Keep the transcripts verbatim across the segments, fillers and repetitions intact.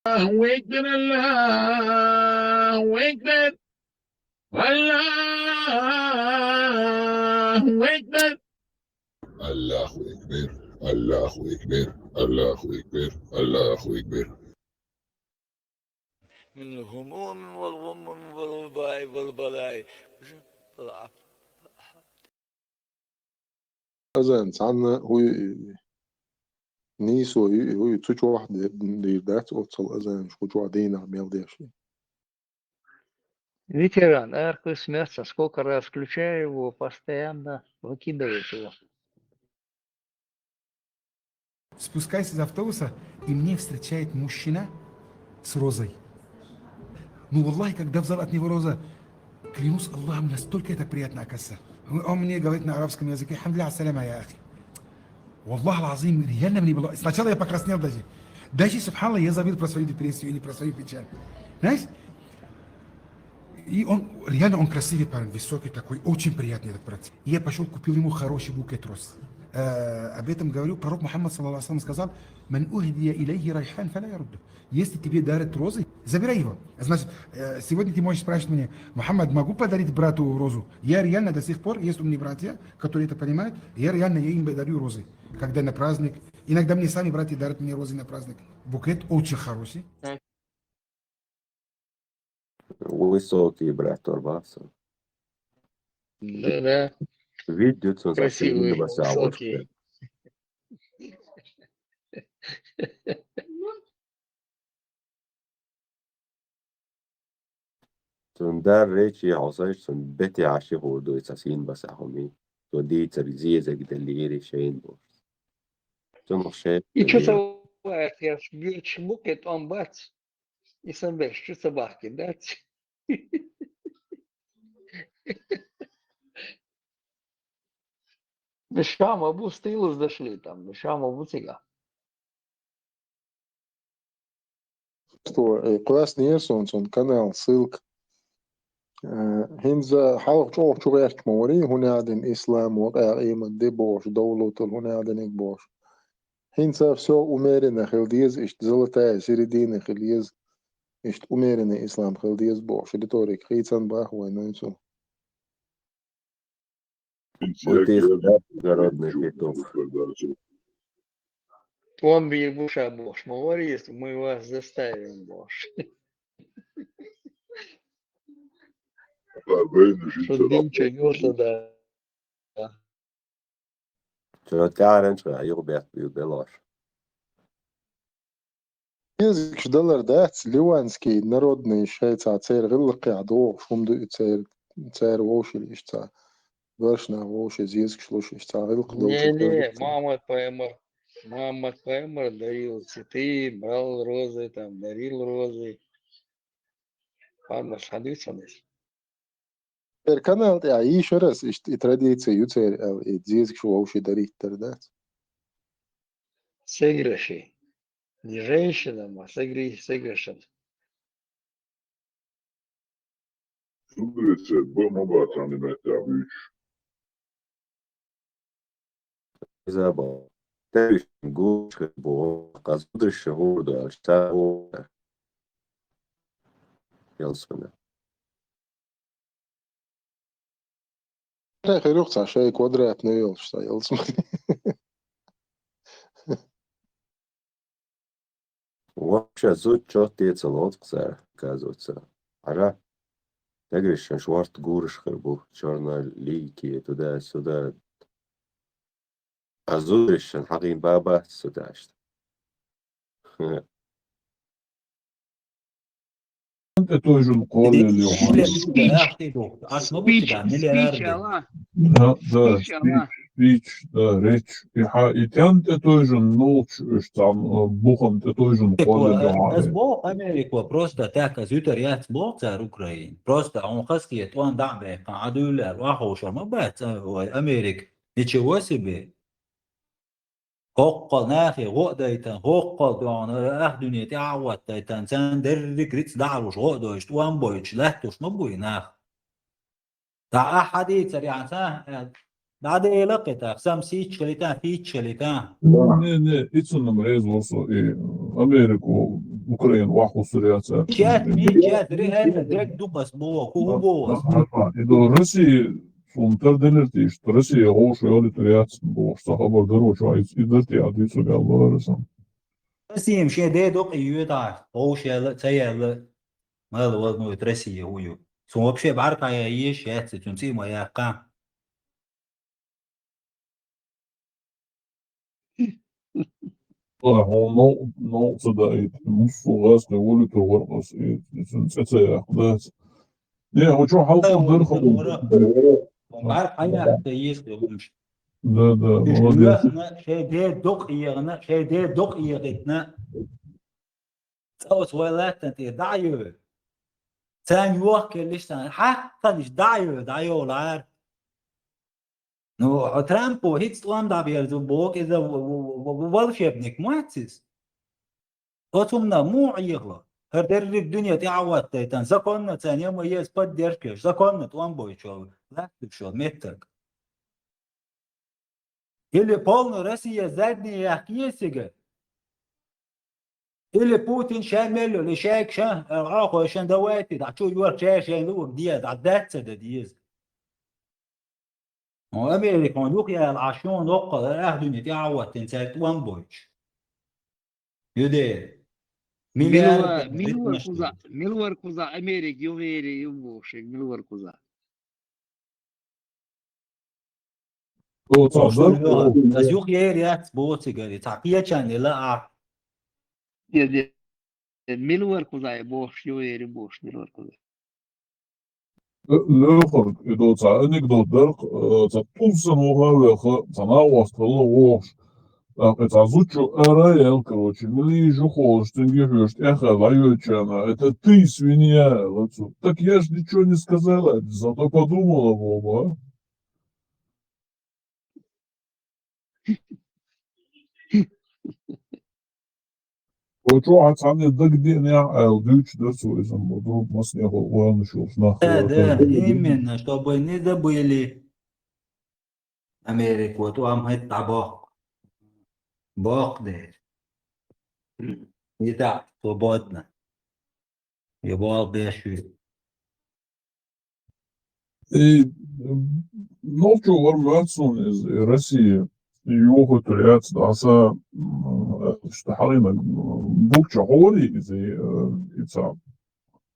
الله أكبر، الله أكبر، الله أكبر. الله أكبر، الله أكبر، الله أكبر، الله أكبر. من الهموم والغموم والوباء والبلاء. Азан цхьанна хӀу нийсо ю, хӀу цу чохь де-, дийр дац, оццул азанаш хӀу чохь дийнахь мел деш. Ветеран, аркхуьйсу меца, сколько раз включаю его, постоянно выкидывает его. Спускаюсь из автобуса, и мне встречает мужчина с розой. Ну, валлахи, когда взял от него роза, клянусь Аллахом, настолько это приятно, оказывается. Он мне говорит на арабском языке: «Хамдулилля, ассаляма, я ахи». Валлахи аль-азим, реально мне было. Сначала я покраснел даже. Даже, субханаллах, я забыл про свою депрессию или про свою печаль. Знаешь? И он, реально, он красивый парень, высокий такой, очень приятный этот брат. И я пошёл, купил ему хороший букет роз. Э, об этом говорю, пророк Мухаммад, саллаллаху алейхи ва саллям, сказал: «Ман ухдия илейхи райхан, фаля ярудду». Если тебе дарят розы, забирай его. Значит, э, сегодня ты можешь спрашивать меня: «Мухаммад, могу подарить брату розу?» Я реально до сих пор, есть у меня братья, которые это понимают, я реально, я им дарю розы. Когда на праздник, иногда мне сами братья дарят мне розы на праздник. Букет очень хороший. Высокий брат Торбаса. Да, да. Видео, что за красивый, фильм, высокий. Цуьнан дар речи хьо сайш, цуьнан бете Ӏаш хӀур ду, и цхьа сийна баса хӀума. Цо дийцар зезаг деллийра шайна бохуш. Цунах шен И чу ца ваьлла, я аш гуьрчу мукъе тӀом бац. И сан беш чу ца бахкина дац. Мешама бу стилус дошли там, мешама бу цига. Что, э, классный сон, сон канал, ссылка. Э, хӀинца хьалха чӀогӀа чу гӀерташ ма варий, хӀун аьлла дина ислам, вакъа къемат де бохуш, довлутал хӀун аьлла диниг бохуш. ХӀинца всё умеренно хила деза, иштта золотая середина хила еза, иштта умеренный ислам хила деза бохуш, риторика хийцан баха вай нуьйцу. Буддист, да, народный петух. ТӀом бийр бу ша бохуш, ма варий, мы вас заставим бохуш. Шу динчу юртла да. Чо тӀаьхьарчу юха бетта ю белош. Зезагаш далар дац, ливанский народный шайца церан гӀиллакхехь догӀуш хӀума ду и церан, цара вовшал иштта, баршна вовшал зезагаш луш иштта гӀиллакх долчу. Не, не, Мухаммад пайхамар, Мухаммад пайхамар дарил цветы, брал розы, там, дарил розы. Ладно, хьан дуьйцу сан иза? Церан канал тӀехь йийшира ас, иштта и традиция ю церан аьлла, и зезагаш вовший дарийтар дац. Сеграши. Не женщинам, а сегри-, сеграшам. Зударий церан бан ма бацара меттехь буьйцуш. Иза бо. Тевиш гуш бо, кхаз зударша хӀур ду аьлча, ца хӀур. Ялсмана. Хир ю-кх цхьа шайн квадратный йолуш цхьа ялсмани. Вообще зуда чот а ца лоцу цара, оказывается. Ара, дагришан шорта гураш хир бу, чорна лийке, туда-сюда. А зударишан хьакхин баба ца дашта. ТӀе тойжун кхоллел йохьуш. Аш ма бу цигахь миллиард. Да, да, спич, спич, да, речь. И хьан, и тен тӀе тойжун нолчу уьш цхьана, э, бухам тӀе тойжун кхоллел йохьуш. Ас боху Америко, просто так ас юьтар яц боху цара Украина. Просто хьуна хазахета тӀом дӀа а баьккхина, Ӏа дуьйлар, охьаховшар ма бац, а, вай Америка. Ничего себе. ХӀоккхул нахе гӀо а дайтан, хӀоккхул дуьхьал ах дуьне тӀе а хӀоттайтан, царна дерриг рицкъ дӀа а луш, гӀо а дойтуш, тӀом а бойтуш, лаьттуш ма буй нах. ДӀа ахьа дийцар яхьа ца, дӀа Дела кхетахь, сам сийчхалитан, фийчхалитан. Не, не, и цунна-м реза ву со, и Америку Украина охьахуссур яц аьлла. Чат, ми чат, реально, дерг ду бас бо, хӀу бо. И до России, сум тар делиртиш, Россия гӀовш йолитур яц бо, ца хабар даро, чу айц, и дарти а дицу гал бара сам. Россия шен де докъ и юта, гӀовш яла, ца яла, мала вал ну Россия хӀу ю. Сум вообще барка я еш, яц, сум ци ма якка. Ой, хьо нов-, новкъа ца даийт, муссу гӀазкхи волиту варкъас, и, и цун цӀе ца яккха дац. Не, хьо чу хьалкхун дар хабар. Бар хьаяккха даийс хӀумаш. Да, да, молодец. Шей де докъ егна, шей де докъ егитна. ЦӀа оцу вай латтан тӀе дӀа а йой. Царна йохкеллиш царна. Хьаккханаш дӀа а йой, дӀайолара. Ну, Трампо хӀинца тӀом дӀаберзу боху иза в-, в-, в-, в-, волшебник ма вац иза. Оцунна муха Ӏехало? ХӀара дерриг дуьне тӀаьхьа хӀоттайтан, законно царна я ма еза поддержка еш, законно тӀом бойчу, лаьтташ йолу меттиг. Или полно Россия задний яхка еза цига. Или Путин ша мел йолу, и шайга ша, э, Ӏохойшан давайте, дӀа чу йорча шайна луург деза, дӀа дац ца дан деза. Хьо Америка, хьуна юха яла Ӏаш, шуна воккхал, ара ахь дуьне тӀаьхьа а хӀоттийна, цаьрга тӀом бойтуш. Юде. Милла-, милла вара кхуза, милла вара кхуза Америка юхаери ю бохуш, милла вара кхуза. О, цхьа Ош дар-, нуьйла, о, ас юхаери яц боцигари, цхьа кхечарна ила а. Де, де, милла вара кхуза бохуш, юхаери бохуш, милла вара кхуза. Э, лоьхург, и до цхьа анекдот дар-кх, э, цхьа тӀулсан ваха а веха, цхьа накъост хилла вохуш. ТӀаккха и цхьа зудчо ара а яьлла, короче, милийжа хьожуш, цуьнга хьоьжуш тӀехь а дӀайоьдучарна, это ты свинья, аьлла цо. Так я ж ничего не сказала, зато подумала, боху, а? Вай чохь цхьанне дагадеанехь аьлла дуьйцуш дара цо иза, ма ду, массанехула ойланаш йолуш нах. Да, да, именно, чтобы не забыли. Америка, вот вам это боккху. Боккху дерг. И так, свободно. И бал беш ю. И, м, нохчо вара моьтту суна иза, и Россия юхатур яц дӀаса, м, иштта хьалхинарг, м, бугча хьо варий иза, э, и цхьа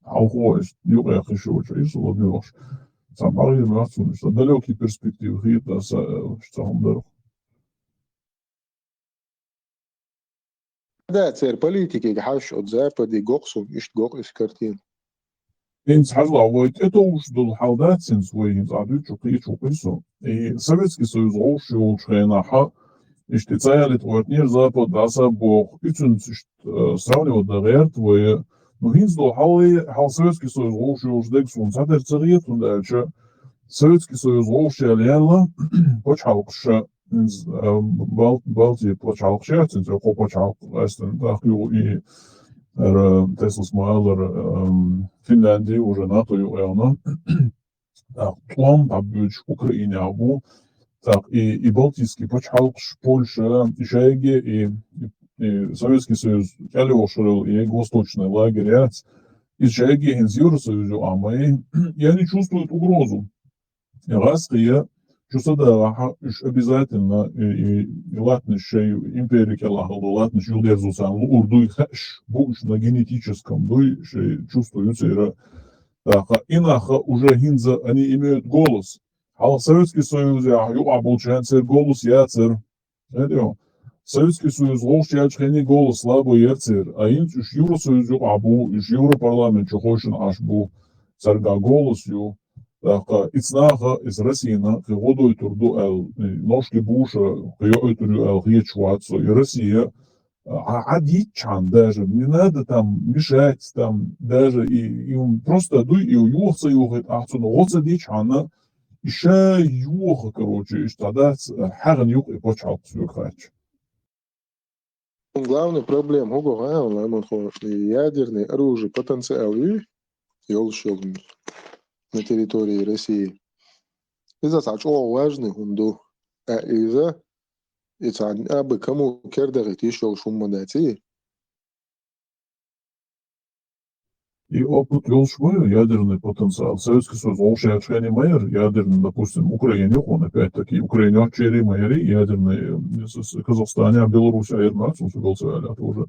хьалхо, иштта юкъехь хиш йолчу, иза лабоьхуш. Цхьа хьалхе моьтту суна, иштта далёкий перспектива хета дӀаса, э, иштта хӀума дара. Да, церан политикига хьаьжча, оцу Западе гокъ суна, иштта гокъ иза картина. ХӀинца хьажал, вай тӀетовжуш долу хьал дац хӀинца вай, хӀинца ахь дуьйцучу кхечу кхуьйсу. И Советский Союз гӀовш йолчу хенахь, иштта цхьа ялийта гӀоьртинера Запад дӀаса а боху, и цуьнца иштта, э, сравнивать дан гӀерта вай. Ну, хӀинца долу хьал, хьал Советский Союз гӀовш йолуш дерг суна цхьатерра ца хета, хӀунда аьлча Советский Союз гӀовш яьлла, яьлла пачхьалкхаш ша ХӀинца, а, Бал-, Балтийн пачхьалкхаш яц, хӀинца кхо пачхьалкх къаьстина, тӀаккха юха и, ара, Теслас ма-аллара, ам, Финляндия уже НАТО юкъа яьлла. ТӀаккха тӀом дӀабоьдуш Украинехь бу. ТӀаккха и, и Балтийский пачхьалкхаш, Польша, и шайге, и, и, и Советский Союз кӀел йолуш йолу, и Восточный лагерь яц. Иза шайге хӀинца Евросоюз юкъахь ма ю. И они чувствуют угрозу. И гӀазкхий чу са дагӀахь, уьш обязательно, и, и, и латтанаш шайн импери кӀелахь хилла латтанаш юхадерзо царна луур дуй хаьаш бу уьш, на генетическом дуй, шайн чувство ю церан. ТӀаккха и нах уже хӀинца они имеют голос. Хьалха Советский Союзехь юкъахь болчарна церан голос яцара. Советский Союз гӀовш яьлча хенахь голос слабо яра церан, а хӀинца уьш Евросоюз юкъахь бу, уьш Европарламент чу хойшина Ӏаш бу, цаьргахь голос ю. ТӀаккха иза наха, иза Россина кхин гӀо дойтур ду аьлла, и ножки буша кхин йоуьйтур ю аьлла хеташ вац со. И Россия, а, Ӏад йитчхьана даже, не надо там мешать, там даже и, и просто дуй, и юха ца юхийта ахь цунна гӀо ца дичхьана, и ша йоха, короче, иштта дац, хьагӀна юкъа и пачхьалкх соьга хаьттича. Главный проблема хӀун ду хаьий, Ламан-хо, и ядерный оружие потенциал ю йолуш йолу на территории России. Иза цхьа чӀогӀа важный хӀума ду. А иза, и цхьа абы кому кердахийта йиш йолуш хӀума ма дац и. И опыт йолуш ма ю ядерный потенциал. Советский Союз гӀолшаьчхьана ма яра ядерный, допустим, Украина юкъана, опять-таки, Украина йоцчерий ма яра ядерный, э, с-, с-, Казахстане, Беларусье яра ма цул чугал ца ваьлла тоже.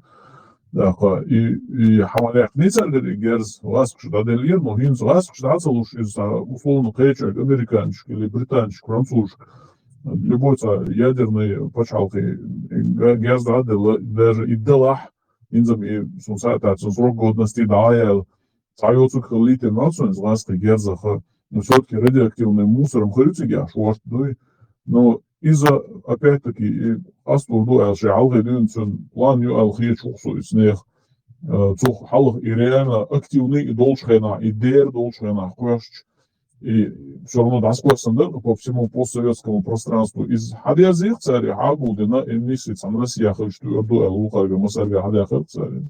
ТӀаккха и, и хьамалех ницаргара и герз гӀаскаш дӀаделлера, но хӀинца гӀаскаш дӀа ца луш, иза, условно, кхеча американчик или британчик, французчик, любой цхьа ядерный пачхьалкхе га-, герз дӀаделла, даже и далахь, инзам и сун саатаца срок годности дӀаяьлла, цхьа йоцург хилийта мацунца гӀаскхи герзаха, но всё-таки радиоактивный мусором хилицига шорт дуй. Но иза, опять-таки, и къастур ду аьлла, ши хьалхе дуьйна цун план ю аьлла хеташ ву-кх со и снех. Э, цух хьалха и реально активный и долчу хенахь, и дера долчу хенахь кхоьссича, и всё равно дӀаскоьссан дара по всему постсоветскому пространству. Иза хьадерзийх цара, и хьагулдина, и мисси цхьана Россия хилча туьар ду аьлла, вукхарга масарга хьадаьхар цара.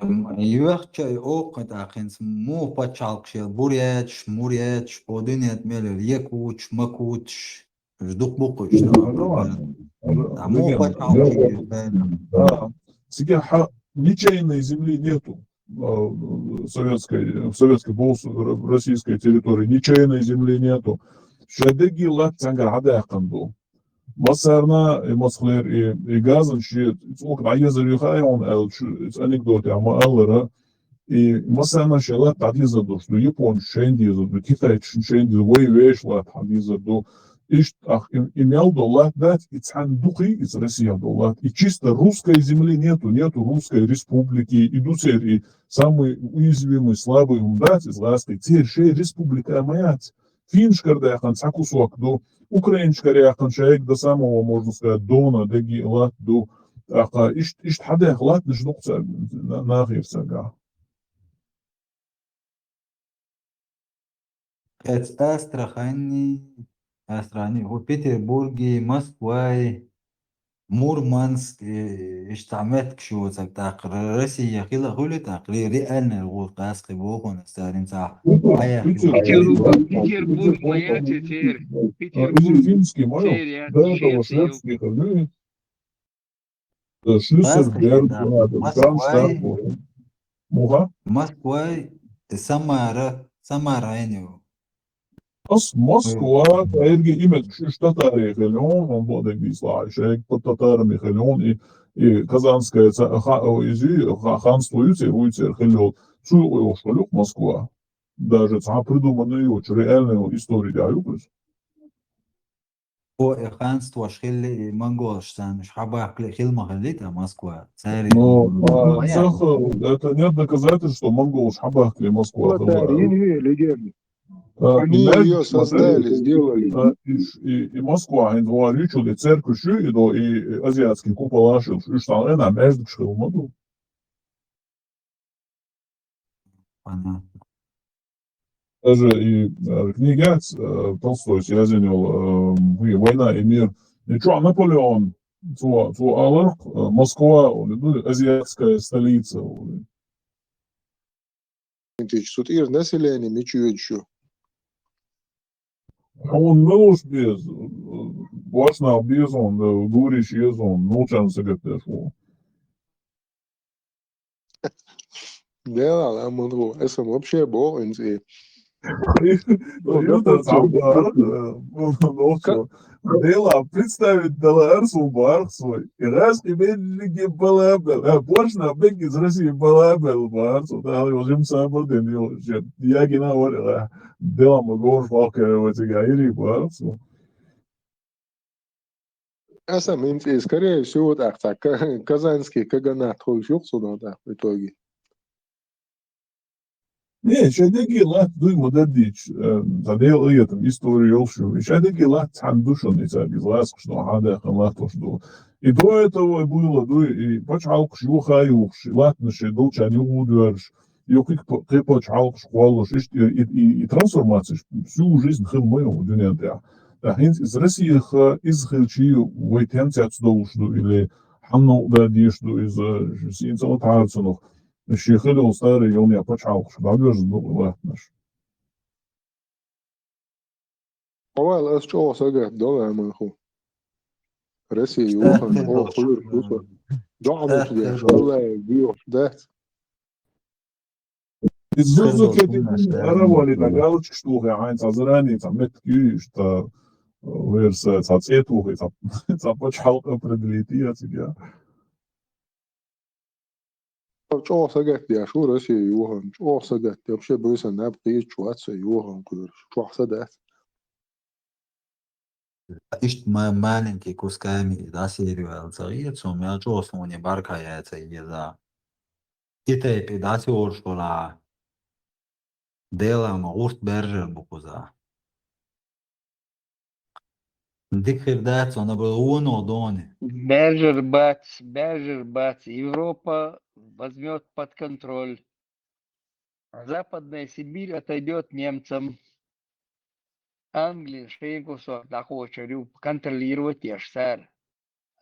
М, юьхча и оккха тӀаккха хӀинца муха пачхьалкхаш яра, буряташ, муряташ, кхо дуьнен тӀа мел яра, якуташ, макуташ, уьш дукха бу-кх уьш. Да, да, да. А муха пачхьалкхаш яра? Да. Цигахь ничейной земли нету, а, советской, в советской полус-, р-, российской территории ничейной земли нету. Шайн дегги латта цхьаьнгара хьадаьккхина ду. Массарна, и масхлер, и, и газан ши, цунах дӀаезар ю хаьий хьуна аьлча, иза анекдотехь ма-аллара, и массарна шайн латта дӀадезар долуш ду, японцаша шайна дезар ду, китайцаша шайна дезар, вай вешан латта хьадезар ду. Иштта ах, и, и мел долу латта дац, и цхьаьна дукхий, иза Россия долу латта. И чисто русской земли нету, нету русской республики, и ду церан и самый уязвимый, слабый хӀума дац, иза гӀаскхий, церан шайн республика ма яц. Финнашкара даьккхина цхьа кусок ду, украинчкара яьккхина шайга до самого, можно сказать, Дона дегги латта ду. ТӀаккха ишт-, иштта хьадаьхна латтанаш ду-кх цаьрга, на-, нахера цаьрга. Эц Астрахани, Астрахани, хӀу Петербурги, Москваи, Мурманск, э, иштта цхьа меттигаш йоцург тӀаккха Р-, Россия хила хуьлу тӀаккха, ре-, реальный гӀуллакх къаьсткъе боху хьуна царна цхьа. Угу, хьаяхна Питер-, хила. Петербург, Петербург ма яц церан. А, Петербург иза финский ма ю? Церан яц, до этого шведский хилла. Э, Шлюссельберг, къаьсткъе, да, Москвай, Кронштадт боху. Муха? Москвай, Самара, Самара хьайна ю. Ас Москва, М. Эрги имет, уьш татарий хилла хьуна, хьуна бакъдерг дийцалахь, шайга под татарами хилла хьуна, и, и Казанская ца-, ха-, о, иза ю, ха-, ханство ю церан, вуй церан хилла йолу, цу юкъа йолуш хилла юкъа Москва. Даже цхьа придуманный йоцуш, реальный йолу истори тӀехь ю иза. О, и ханствош хилла, и монголаш царна уьш хьабахкале хила ма хиллий тӀаккха Москва. Цаьрга Ну, ма а, яц. Цех, это нет доказательств, что монголаш хьабахкале Москва Вот, да, хилла. Легенда. А, Они и её Мельник, создали, смотри, сделали. А, и ш-, и, и Москва, хӀинца вахар ю чул, и церкваш ю, и до, и азиатский куполаш ю, уьш цхьана къинахь маьждигаш хилла ма ду. Понятно. Даже и, э, книга, э, Толстой язйина йолу, э, «Война и мир». И чохь Наполеон, цо, цо аларх, э, Москва, олу, ну, азиатская столица, олу. Цу тӀера население мича йоьдуш ю? Хьуна муьлш беза, бошнах беза хьуна, гуриш еза хьуна, нохчарна сагатдеш ву. Делахь, ламан ву, аса вообще боху хӀинца и. Ну, ну, ну, ну, ну, ну, ну, ну, Делахь представить дала арсул барх свой. И раз и медлиге бала бел. А, бошна бег из России бала бел барх свой. Да, его жим сабр ден, его жим. Я гина вор, а, делахь ма гож валка, его тига ири барх свой. Аса минци, скорее всего, тӀаккха ка-, Казанский каганат хуьлуш ю-кх цунах тӀаккха в итоге. Не, шайн дегге латта дуй ма даддийча, э, цхьа Делан къинхетам, истори йолуш ю. И шайн дегге латта цхьаьна ду шуна, и цаьрга иза гӀаскхаш ду, хьан а даьккхина латтош ду. И до этого было дуй, и пачхьалкхаш юха а юхуш, и латтанаш шайн долчарна юха а доьрзуш, юха кхин п-, кхин пачхьалкхаш кхоллалуш, иштта и, и, и, и трансформацеш всю жизнь хила ма ю дуьнен тӀехь. Ткъа хӀинца иза Россиха иза хилчий, вай тенцец долуш ду или хьанна а дан дезаш ду иза, сийна ца латахьара цунах. Шен хила йолу старый йолу пачхьалкхаш дӀадоьрзу ду латтанаш. Хьо ваьлла, ас чӀогӀа сагатдо, амма хӀу. Россия юхана чӀогӀа хуьлура кусок. Доӏа деш, шолла боьхуш дац. Иза зузу кедин ара вали да галочкаш тухе хьайна цхьа заранее цхьа меттиг юй иштта, верса цхьа цӏе тухе, цхьа, цхьа пачхьалкх определить яц цига. ЧӀогӀа сагатдеш ву Россия йоханна, чӀогӀа сагатдеш, вообще буьйсан наб кхийча вац со йоханна кхоьруш, чохь са дац. Иштта ма-, маленький кусками дӀасийр ваьлла ца гӀийра, цо мел чӀогӀа суне баркха яьца еза. И тайпа дӀасоьраш вара. Дела ма гӀурт баьржар бу кхуза. Дика хир дац, вана бу вуно доне. Баьржар бац, баьржар бац. Европа возьмёт под контроль. Западная Сибирь отойдёт немцам. Англия шайн кусок дӀакхочур ю, контролировать еш цара.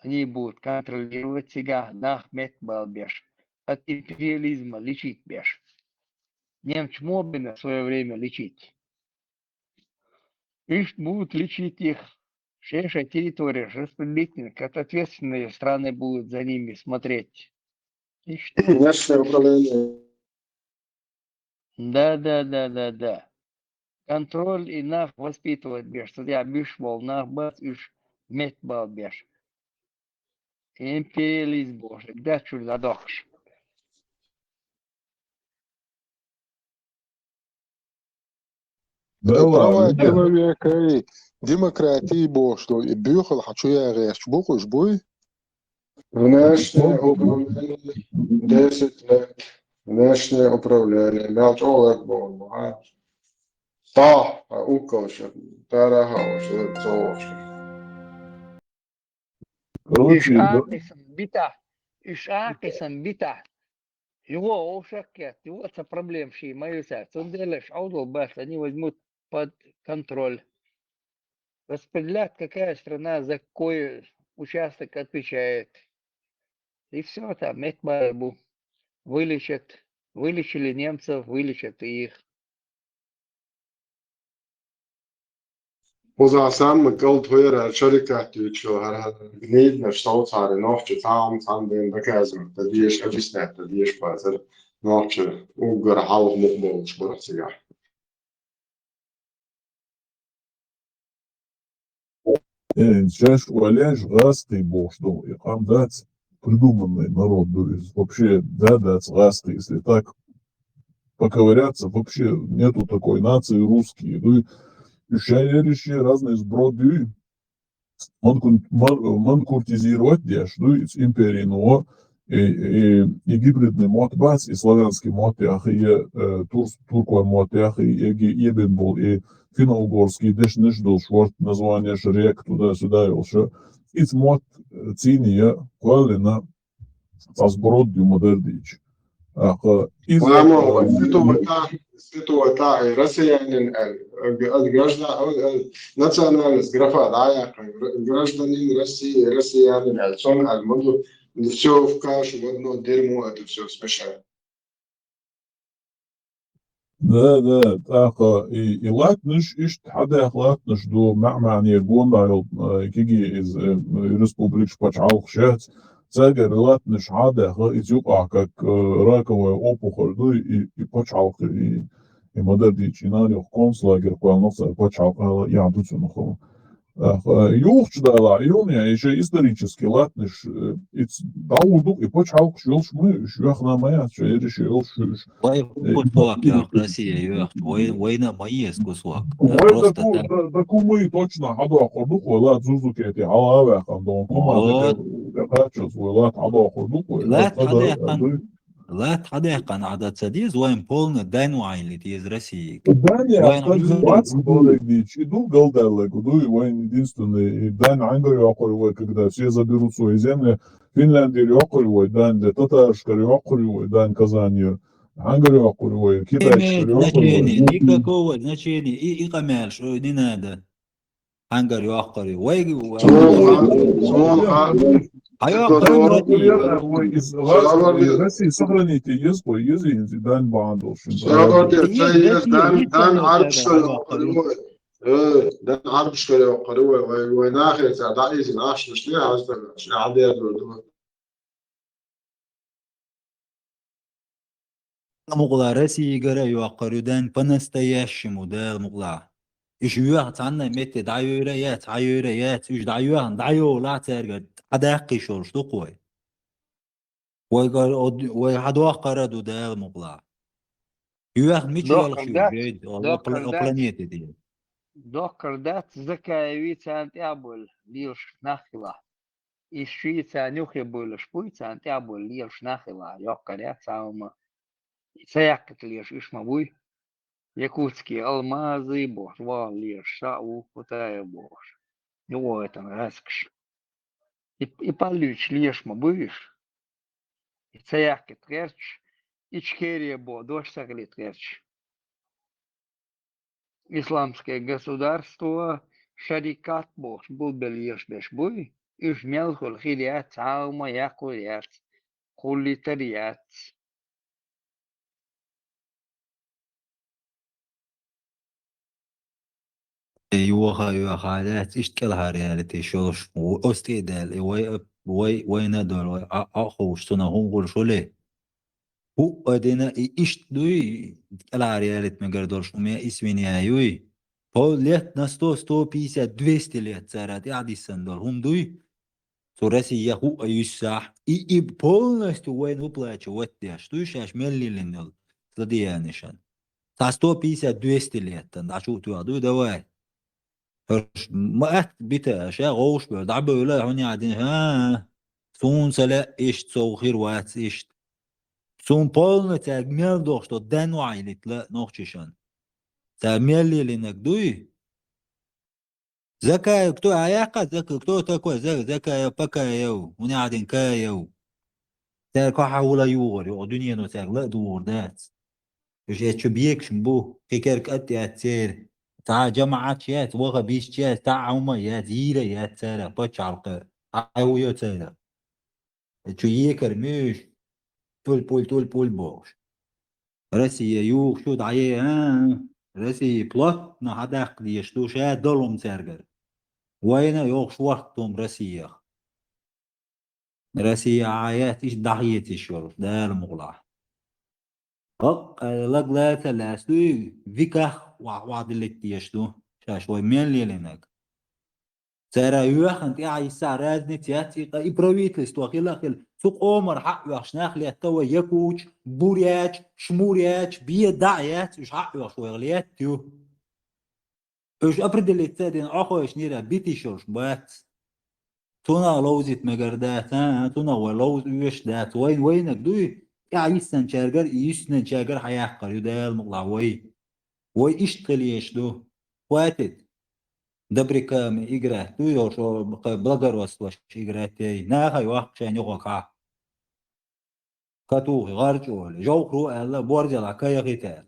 Они будут контролировать цига, нах меттабалбеш, от империализма лечить беш. Немцы мо бина в своё время лечить. Иштта будут лечить их. Шеша территория распределительная, как ответственные страны будут за ними смотреть. Иштта. Внешнее управление. Да, да, да, да, да. Контроль и нах воспитывать беш. Цу тӀехь буьш болу нах бац уьш меттабалбеш. Империализм бохуш, дацчуьра дӀадоккхуш. Права человека и демократия бохуш долу и буьйхал хьан чу яхьеш бу кхуьш буй? Внешнее управление, десять лет. Внешнее управление, мел чӀогӀа лаг боху, а? Стахь, а уккалша, тара хауша, ца вохуша. Короче, Иш да. Акъисам бита, иш акъисам бита. Юха вовшах кхетта, юха ца проблем ший ма ю цара. Цундела иш Ӏовдал бац, они возьмут под контроль. Распределят, какая страна за какой участок отвечает. И всё, там меттабалар бу. Вылечат, вылечили немцев, вылечат и их. Кхузахь самма кӀалд хӀоьрара шарикат дуьйцуш йолу хӀара-хӀара гниднаш совцахьара нохча цхьа-, цхьана ден доказывать дан дезаш, объяснять дан дезаш бацара нохча уггар хьалха мукъа болуш барх цигахь. Э, шаьш валеш гӀазкхий бохуш долу и къам дац, придуманный народ ду иза. Вообще, да, дац гӀазкхий, если так поковыряться, вообще нету такой нации русские. Ду и шаериши разные сброд ду и манкун-, ман-, манкуртизировать деш ду и империйного и, и, и гибридный мотт бац, и славянский мотт яхи, и, э, турс-, туркой мотт яхи, и, и, и бен бол, и финно-угорский дешнаш долуш ворт название рек туда-сюда йолуш. Иц мотт, э, цийна я, кхоьллина, цхьа сброд ю ма дардийча. Аха, иза Ламо, э, ситуация, ситуация, россиянин, э, э, граждан, э, э, национальность графа, да, я, э, гражданин России, россиянин, э, сон, э, ма ду, всё в кашу, в одно дерьмо это всё смешать. Да, да, тӀаккха и, и латтанаш, иштта хьадаьхна латтанаш ду, маьӀ-маьӀнера гонах йолу, э, кегий иза, э, республикаш, пачхьалкхаш яц. Цаьргара латтанаш хьадаьхна, иза юкъахь как, э, раковая опухоль ду, и, и пачхьалкх, и, и ма дардийча, и нана юха концлагерь кхоьллина цара, пачхьалкх ала, яхь ду цунах. Ах, э, юхучу далахь, юхне, и шайн исторически латтанаш, э, иц дӀагӀур ду, и пачхьалкхаш йолуш ма ю уьш, йоьхна ма яц, шайн еррише йолуш ю уьш. Вай Э, кусок йоху Россия йоьхча, вай-, вайна ма еза кусок. Вай просто даку-, так. Да-, дакумай точно хьадоккхур ду, вай лат зузукети хьала а ваьккхина, дон команда Вот. де-, де кхаччалц вай лат хьадоккхур ду, вай Лат лат хьада-, хьадаьккхина. дуй. Лат хьадаьккхина Ӏада ца деза, вайн полный дань вайли деза России. Дань Вайн яхтар Россия. Вац болегдич, и ду галдаллаг, дуй вайн единственный, и дань Ангар йоккхур вай, когда все заберут свои земли, Финляндия йоккхур вай, дань де, татарашкара йоккхур вай, дань Казанья, Ангар йоккхур вай, китайшкара Имеет йоккхур вай. Значение, никакого значения, и, и къамелаш, ой, не надо. Хьангар йоккхури. Вайга Суна, суна, Хьан йоккхури суна, Россия? Вай из Шабар Россия, де- Россия сохранить еза, вай еза, еза, дан бан долуш. Шабар де, Еза, ца еза, еза, дан, еза, дан еза, Ӏарбашкара еза, йоккхури вай. Э, дан Ӏарбашкара йоккхури вай, вай, вай нахе ца, да, иза, наш, наш, не, хьажда, наш, хьадер, ду, ду. Мукъла Россиягара йоккхар ю дан по-настоящему, Дала мукъла. Иш йоьха цхьанна метте дӀайойра яц, хьайойра яц, уьш дӀайоьхна, дӀайолахь цаьрга, хьадаккхийш йолуш ду-кх вай. Вай гар-, од-, вай хьадоккхара ду Дала мукъла. Йоьхна мича Доккхар елхаш ю дац, жайда, о, о, доккхар о, дац, планете де. Доккхар дац, Закаеви царна тӀехь а бовла лелаш нах хилахь. И ши царна юххе бовлаш буй, царна тӀехь а бовла лелаш нах хилахь, йоккхар яц цхьа хӀума. Ца яккхийталеш иш ма буй. Якутские алмазы бохуш, вала лелаш ша а ву, Кутаев бохуш. Юкъа гӀойтан гӀаьскаш. И, и паллуьйтуш леш ма буй уьш. И ца яккхийта гӀерташ, Ичкерия боху дош ца хилийта гӀерташ. Исламское государство, шарикат бохуш, булбелла еш берш буй, уьш мел хуьлу хир яц, цхьа а хӀума яккхур яц, кхуллийтар яц. Э, йоха, йоха, лаьцна иштта кӀелхьара ялийта йиш йолуш, остий а даьлла, и вай, вай, вайна а долу, вай, а, а ховш, цунах хӀун хуьлуш хуьлий? ХӀуъа дина и иштта дуй, кӀелхьара ялийта мегар долуш, хӀума исвиния юй? Пол-, лет на сто, сто пятьдесят, двести лет цара тӀаьхьа диссана долу хӀума дуй? Цу Россия хӀуъа юьссахь, и, и полностью вайна выплачивать деш дуй шаьш мел лелийна йолу злодеянешан. Цхьа сто пятьдесят, двести лет, дӀа чу а тоьхна дуй, давай. ХӀорш ма атта бита аша, гӀовш бевлла, дӀабевлла, хьуна яхь дина, хӀа-а. Суна ца лаьа иштта, сов хир вац иштта. Суна полно цаьрга мел дохуш до ден вахьа йилитла нохчишан. Цара мел лелийнарг дуй? Закаев кто? А яхха Зак-, кто такой За-, Закаев, Пакаев, хӀуна яхь дина Каев? Цаьрга хьахьа вула югӀур, юкъа дуьнено цаьрга ла а дугӀур дац. Уьш эцчу бекаш бу, кхин керг а тӀеэццера. Цхьа а жамаӀатш яц, ваха бисча яц, цхьа а хӀума яц, йийра яц цара, пачхьалкха. Хьан ву йо цара? Эцчу екар муьйш, тюль-пуль, тюль-пуль бохуш. Россия юхуш ю дӀае, а, Россия плотно хьадаккха дезаш ду, ша долу хӀума цаьргара. Вайна а йохуш ворхӀ хӀума Россиях. Россия Ӏа яц, иштта дӀахецаш йолуш, Дала мукъалахь. Гакъ, э, лаглаца лаьцна дуй, веках вахь-, вахьдилийтта дезаш ду, шаьш вай мел лелийнарг. Цара йоьхна тӀаьхьа йиссахь разница яц, и къа-, и правительство хила а хила. Цу къомара хьаъ оьхуш нах летта вай, якутч, бурятч, шмурятч, бен дӀа а яц, уьш хьаъ оьхуш вайх летта ю. Уьш определиться а дина, Ӏохойшнера битиш йолуш бац. Цунах ловзийта мегар дац, а, цунах вай ловза оьшуш дац. Вайн вайнаг дуй, тӀаьхьа йиссанчаьргара, и йиссанчаьргара хьаяккхар ю Дала мукъалахь вай. Вай иштта хила езаш ду. Хватит добряками играть. Дуй йолуш, о, кхы благородствош играть яй. Наха йоккху шайн юхагахьа. Катухи, гӀарчӀоли, жовхаро аьлла, борзелахь каяхита аьлла.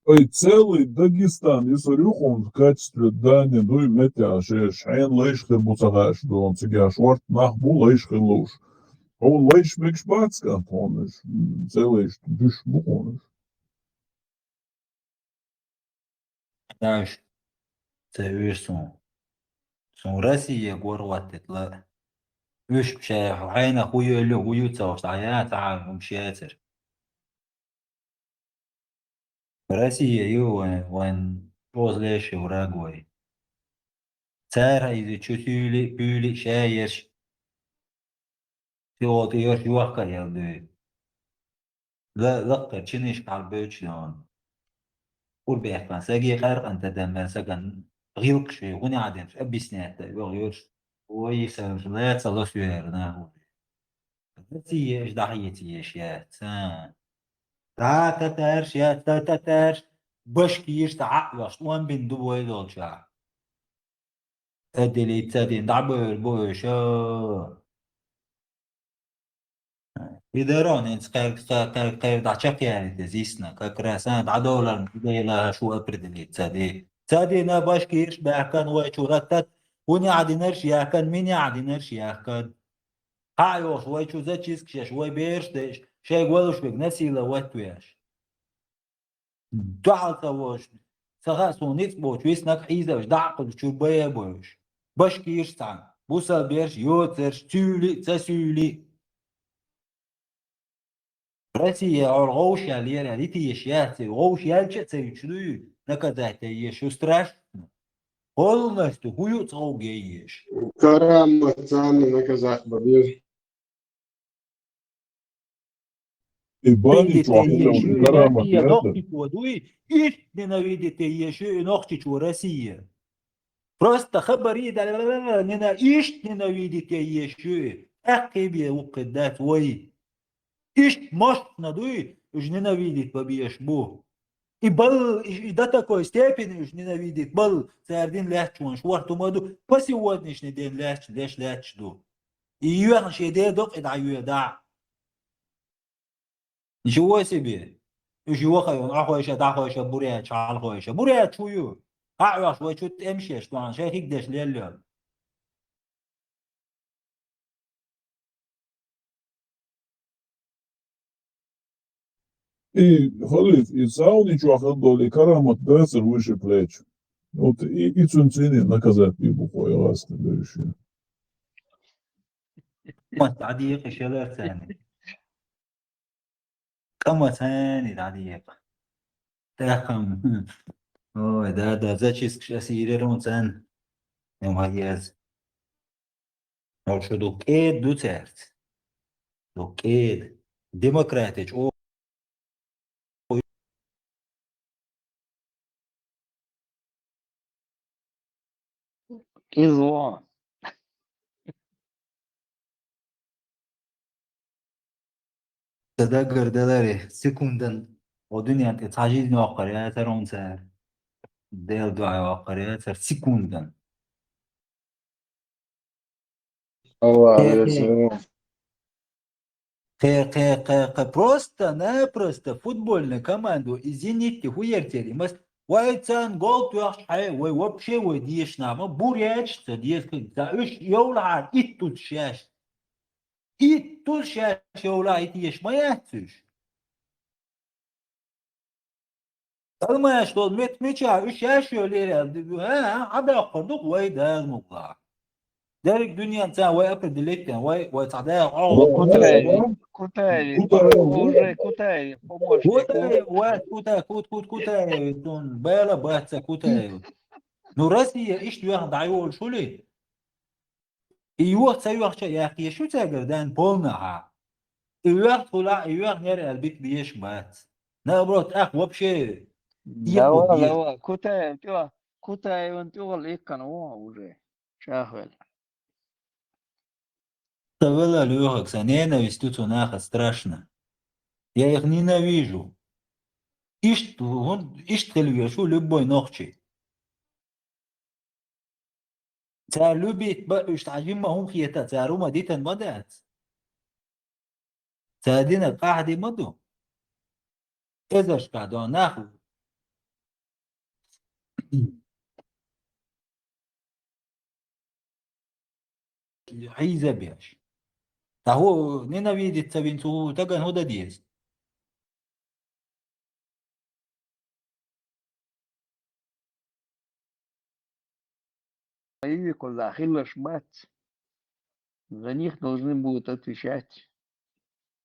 Ой, целый Дагестан, и сар ю хьуна в качестве дани дуй метта шеш, хьенан лайш хир бу ца хаьаш дуна, цига шорта нах бу лайш хир лууш. Хьуна лайш мегаш бац кӀант хьуна уьш, м, целый дуьш бу хьуна уьш. Даш, ца вуьйр суна. Суна Россия гор хӀоттийта ла. Уьш шайн хьайна хӀу йолу, хӀу ю ца хьош, дӀаяц, цхьа хӀумаш яцара. Россия ю вайн, вайн чӀоза леш ю враг вай. Цара иза чу суьйли, пуьйли, шаерш. Сио тӀе йорш йохка а ял дуьйна. Ла-, лаккхара чинишка хьалбевча дона. Урбехкан саги къаркъан тӀе дан мел саган гӀилкхаш ве, гӀуни Ӏадинчу объяснять дан, йоху йорш. Ой, сан лаца ло суьйра нахули. Россия еш, дӀахеца еш яц, а. Та татарш яц, та татарш, башкирш, та хьаъ вахаш, тӀом бина ду вай долча. Отделиться дина дӀабевр бу уьш. И даро хӀинца кхаьрга, кхаьрга, кхаьрга дӀа чекхъяьлла деза йисна, как раз, а, дӀадоларна и дела шу определиться де. Ца дина башкирш баьхкан вай чу раттат, хӀуни Ӏадинарш яхкан, мини Ӏадинарш яхкан. Хьа а йохуш вай чу зачистка еш, вай бераш деш, шайга валуш вег насила ватвеш. Дуьхьал ца вожаш, ца хаьа суна ницкъ боцуш, виснаг хьийзаваш, дӀа а кхуьлуш, чуьра бае а бойуш. Башкирш цхьаьна, бусалба берш, йоцарш, суьйли а, ца суьйли а. Россия гӀор гӀовшал яра, литиеш яц, гӀовш ялча а ца юч дуй, наказать еш, шу страшно. Полностью, хӀу юц гӀовге еш. Карамат царна наказать бабир. И бани Видите, чуахи еш, карамат Россия яра. Нохчичо дуй, ишт ненавидит еш, и Нохчичо Россия. Просто хабари да, нена, ишт ненавидит еш, и. Ахки бе укхи дац, вай. Ишт мощно дуй, уж ненавидит бабеш бу. И бал, и, и до такой степени уж ненавидит бал, цар дин лячунш, варту маду, по сегодняшний день ляч, леш ляч ду. И юхан ше де док, и да ю да. Ничего себе. Уж юха юн, ахойша, дахойша, буря, чалхойша. Буря чую. Ха, ваш, вай чут эмшеш, туан, ше хиг деш леллен. И халиф, и сауни чуахал доли карамат дацар выше плеч. Вот и, и цунцини наказать би бухой раз ты береши. Мас адиек шелер цани. Кама цани адиек. Тахам. Ой, да, да, зачистка сейчас ирерун цан. Ем хагез. Нолшу дуккӀед ду церц. ДуккӀед. Демократия чӀо. Изо. Сада гардалари секундан о дуньян тӀе цхьа жизнь ваккхар яцар он цар. Дел дугӀа ваккхар яцар секундан. Аллах Э, э. версия. Кхе, кхе, кхе, кхе, просто-напросто футбольный команду из Зенитти хуертери. Мас, вай цан гол тюахч хай, вай вообще вай деш нама, буряч ца деш, ца уж йовлар ит тут шаш. Ит тут шаш йовла ит еш ма яц уж. Алмаш дол мет меча, уж яшо лера, а, а, а, да, курдук, вай, да, мукла. Дерек дуньян ца, вай, определить, вай, вай, ца, да, о, Кутай, Кутай, Кутай, уже Кутай, помощник. Кутай, вай, Кутай, Кут, Кут, Кутай, тун, бела, баца, Кутай. Ну, Россия, ишт, вян, да, йол, шули? И юах ца юахча яхъеш шу цагар дан полнаха. И юах хула, и юах нер албит биеш бац. Наоборот, ах, вообще, Давай, ехуд, ехуд. Давай, Кутай, тё, Кутай, он тё, леккан, о, уже. Чахвел. Тавела лёхак, са ненависть тут у наха страшно. Я их ненавижу. Ишт, он, ишт хелвешу любой нохчи. Цар любит ба уж тажима хум хета, цар ума дитан ма дац. Цар дина къахди ма ду. Эзаш ка до наху. Хиза беш. Та ху ненавидит ца вин цу таган худа диес. Мои куда хилаш бац. За них должны будут отвечать.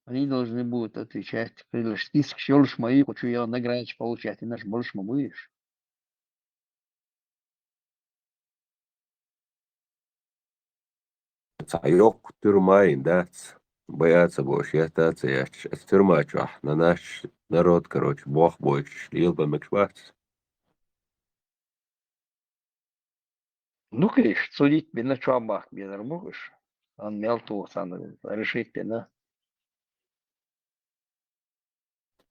Они должны будут отвечать. Хилаш тиск шолш мои, хочу я награч получать, и наш больше мы будешь. Цхьа йоккха тюрьма йина дац, бояться бош, я таца яц. Эс тюрьма чохь, на наш народ, короче, бох бойтуш, лелабан мегаш бац. Ну, конечно, судить бина чохь бахк безар бу уж. Ан мел туху царна решить бина.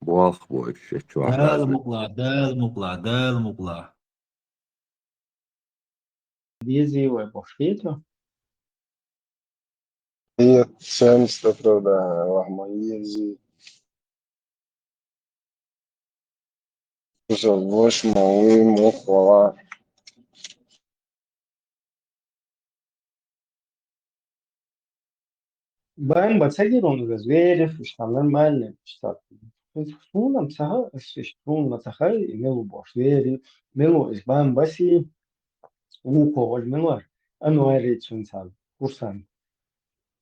Болх бойтуш, я чохь Дала мукъла, Дала мукъла, Дала мукъла. Дези вай бошкето? Нет, сенс оправдания, вахма ези. Просто вошма уйму хвала. Бан ба ца гирон угаз верев, иштан нормально, иштан. Суна цаха, суна цаха, мелу бош вери, мелу из бан баси, у кого мелу, а ну ари цун цан, курсан.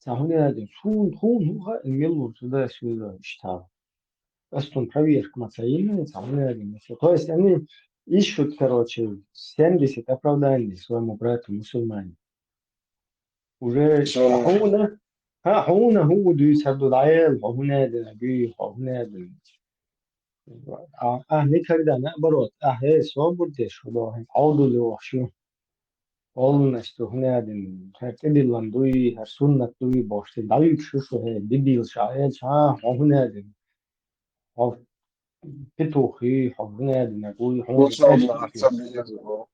Цахуни ади, сун, хун, хуха, мелу, сюда, сюда, иштан. Ас цунна проверка ма ца йина, ца хӀунадина. То есть они ищут, короче, семьдесят оправданий своему брату мусульманину. Уже хьуна, ха, хьуна хӀун дуьйцур ду, дӀаела, хьо хӀунадина, буьйху, хьо хӀунадина. А, а, никогда, наоборот, а, хӀей, собар де, шу дохьа, хьо ду лохуш ю. Олланаш ду хӀунадина, хӀара тӀедиллина дуй, хӀара суннат дуй, бохуш, дӀавуьгуш ю шу, хӀей, дебил ша, хӀей, ша, хьо хӀунадина. Хьо петух хьо хӀунадина, гуй, хьо Бусалба нах ца беза бу.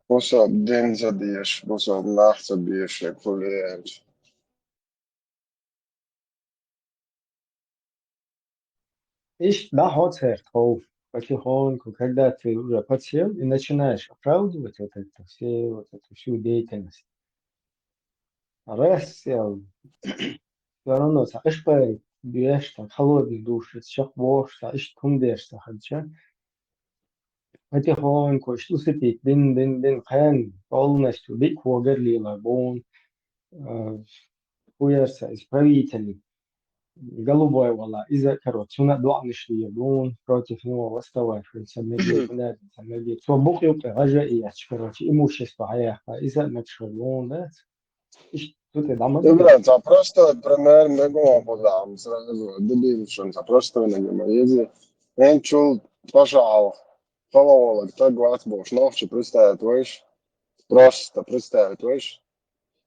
Бусалба дин ца дезаш, бусалба нах ца безаш, хӀули аьлча. Иштта дӀахьо церан тхов. Потихоньку, когда ты уже подсел и начинаешь оправдывать вот это все, вот эту всю деятельность. Раз я всё равно цхьа ишпай беш, так холодный душ, чекх бохуш, цхьа иштта хӀума деш ца хилча, потихоньку иштта усыпить дин, дин, дин, кхаьн полностью дика хӀогар лела бу, а, хӀу яра цхьа исправитель, голубой вала, иза, короче, цунна доӀанаш лела бу, против него восставать, хӀу ца меге, Мгм. Цо букъ юкъе гӀажа эцча, короче, имущество хьаяьккха, иза а мегаш хир бу, дац? Иштта цу тӀе дӀа ма Ибран, ца простой пример мегаш ма бу, сразу дебилшан, ца простой мегаш ма еза. ХӀинцачул пачхьалкх хала волаг таг вац бохуш, нохчи представить вайш, просто представить вайш.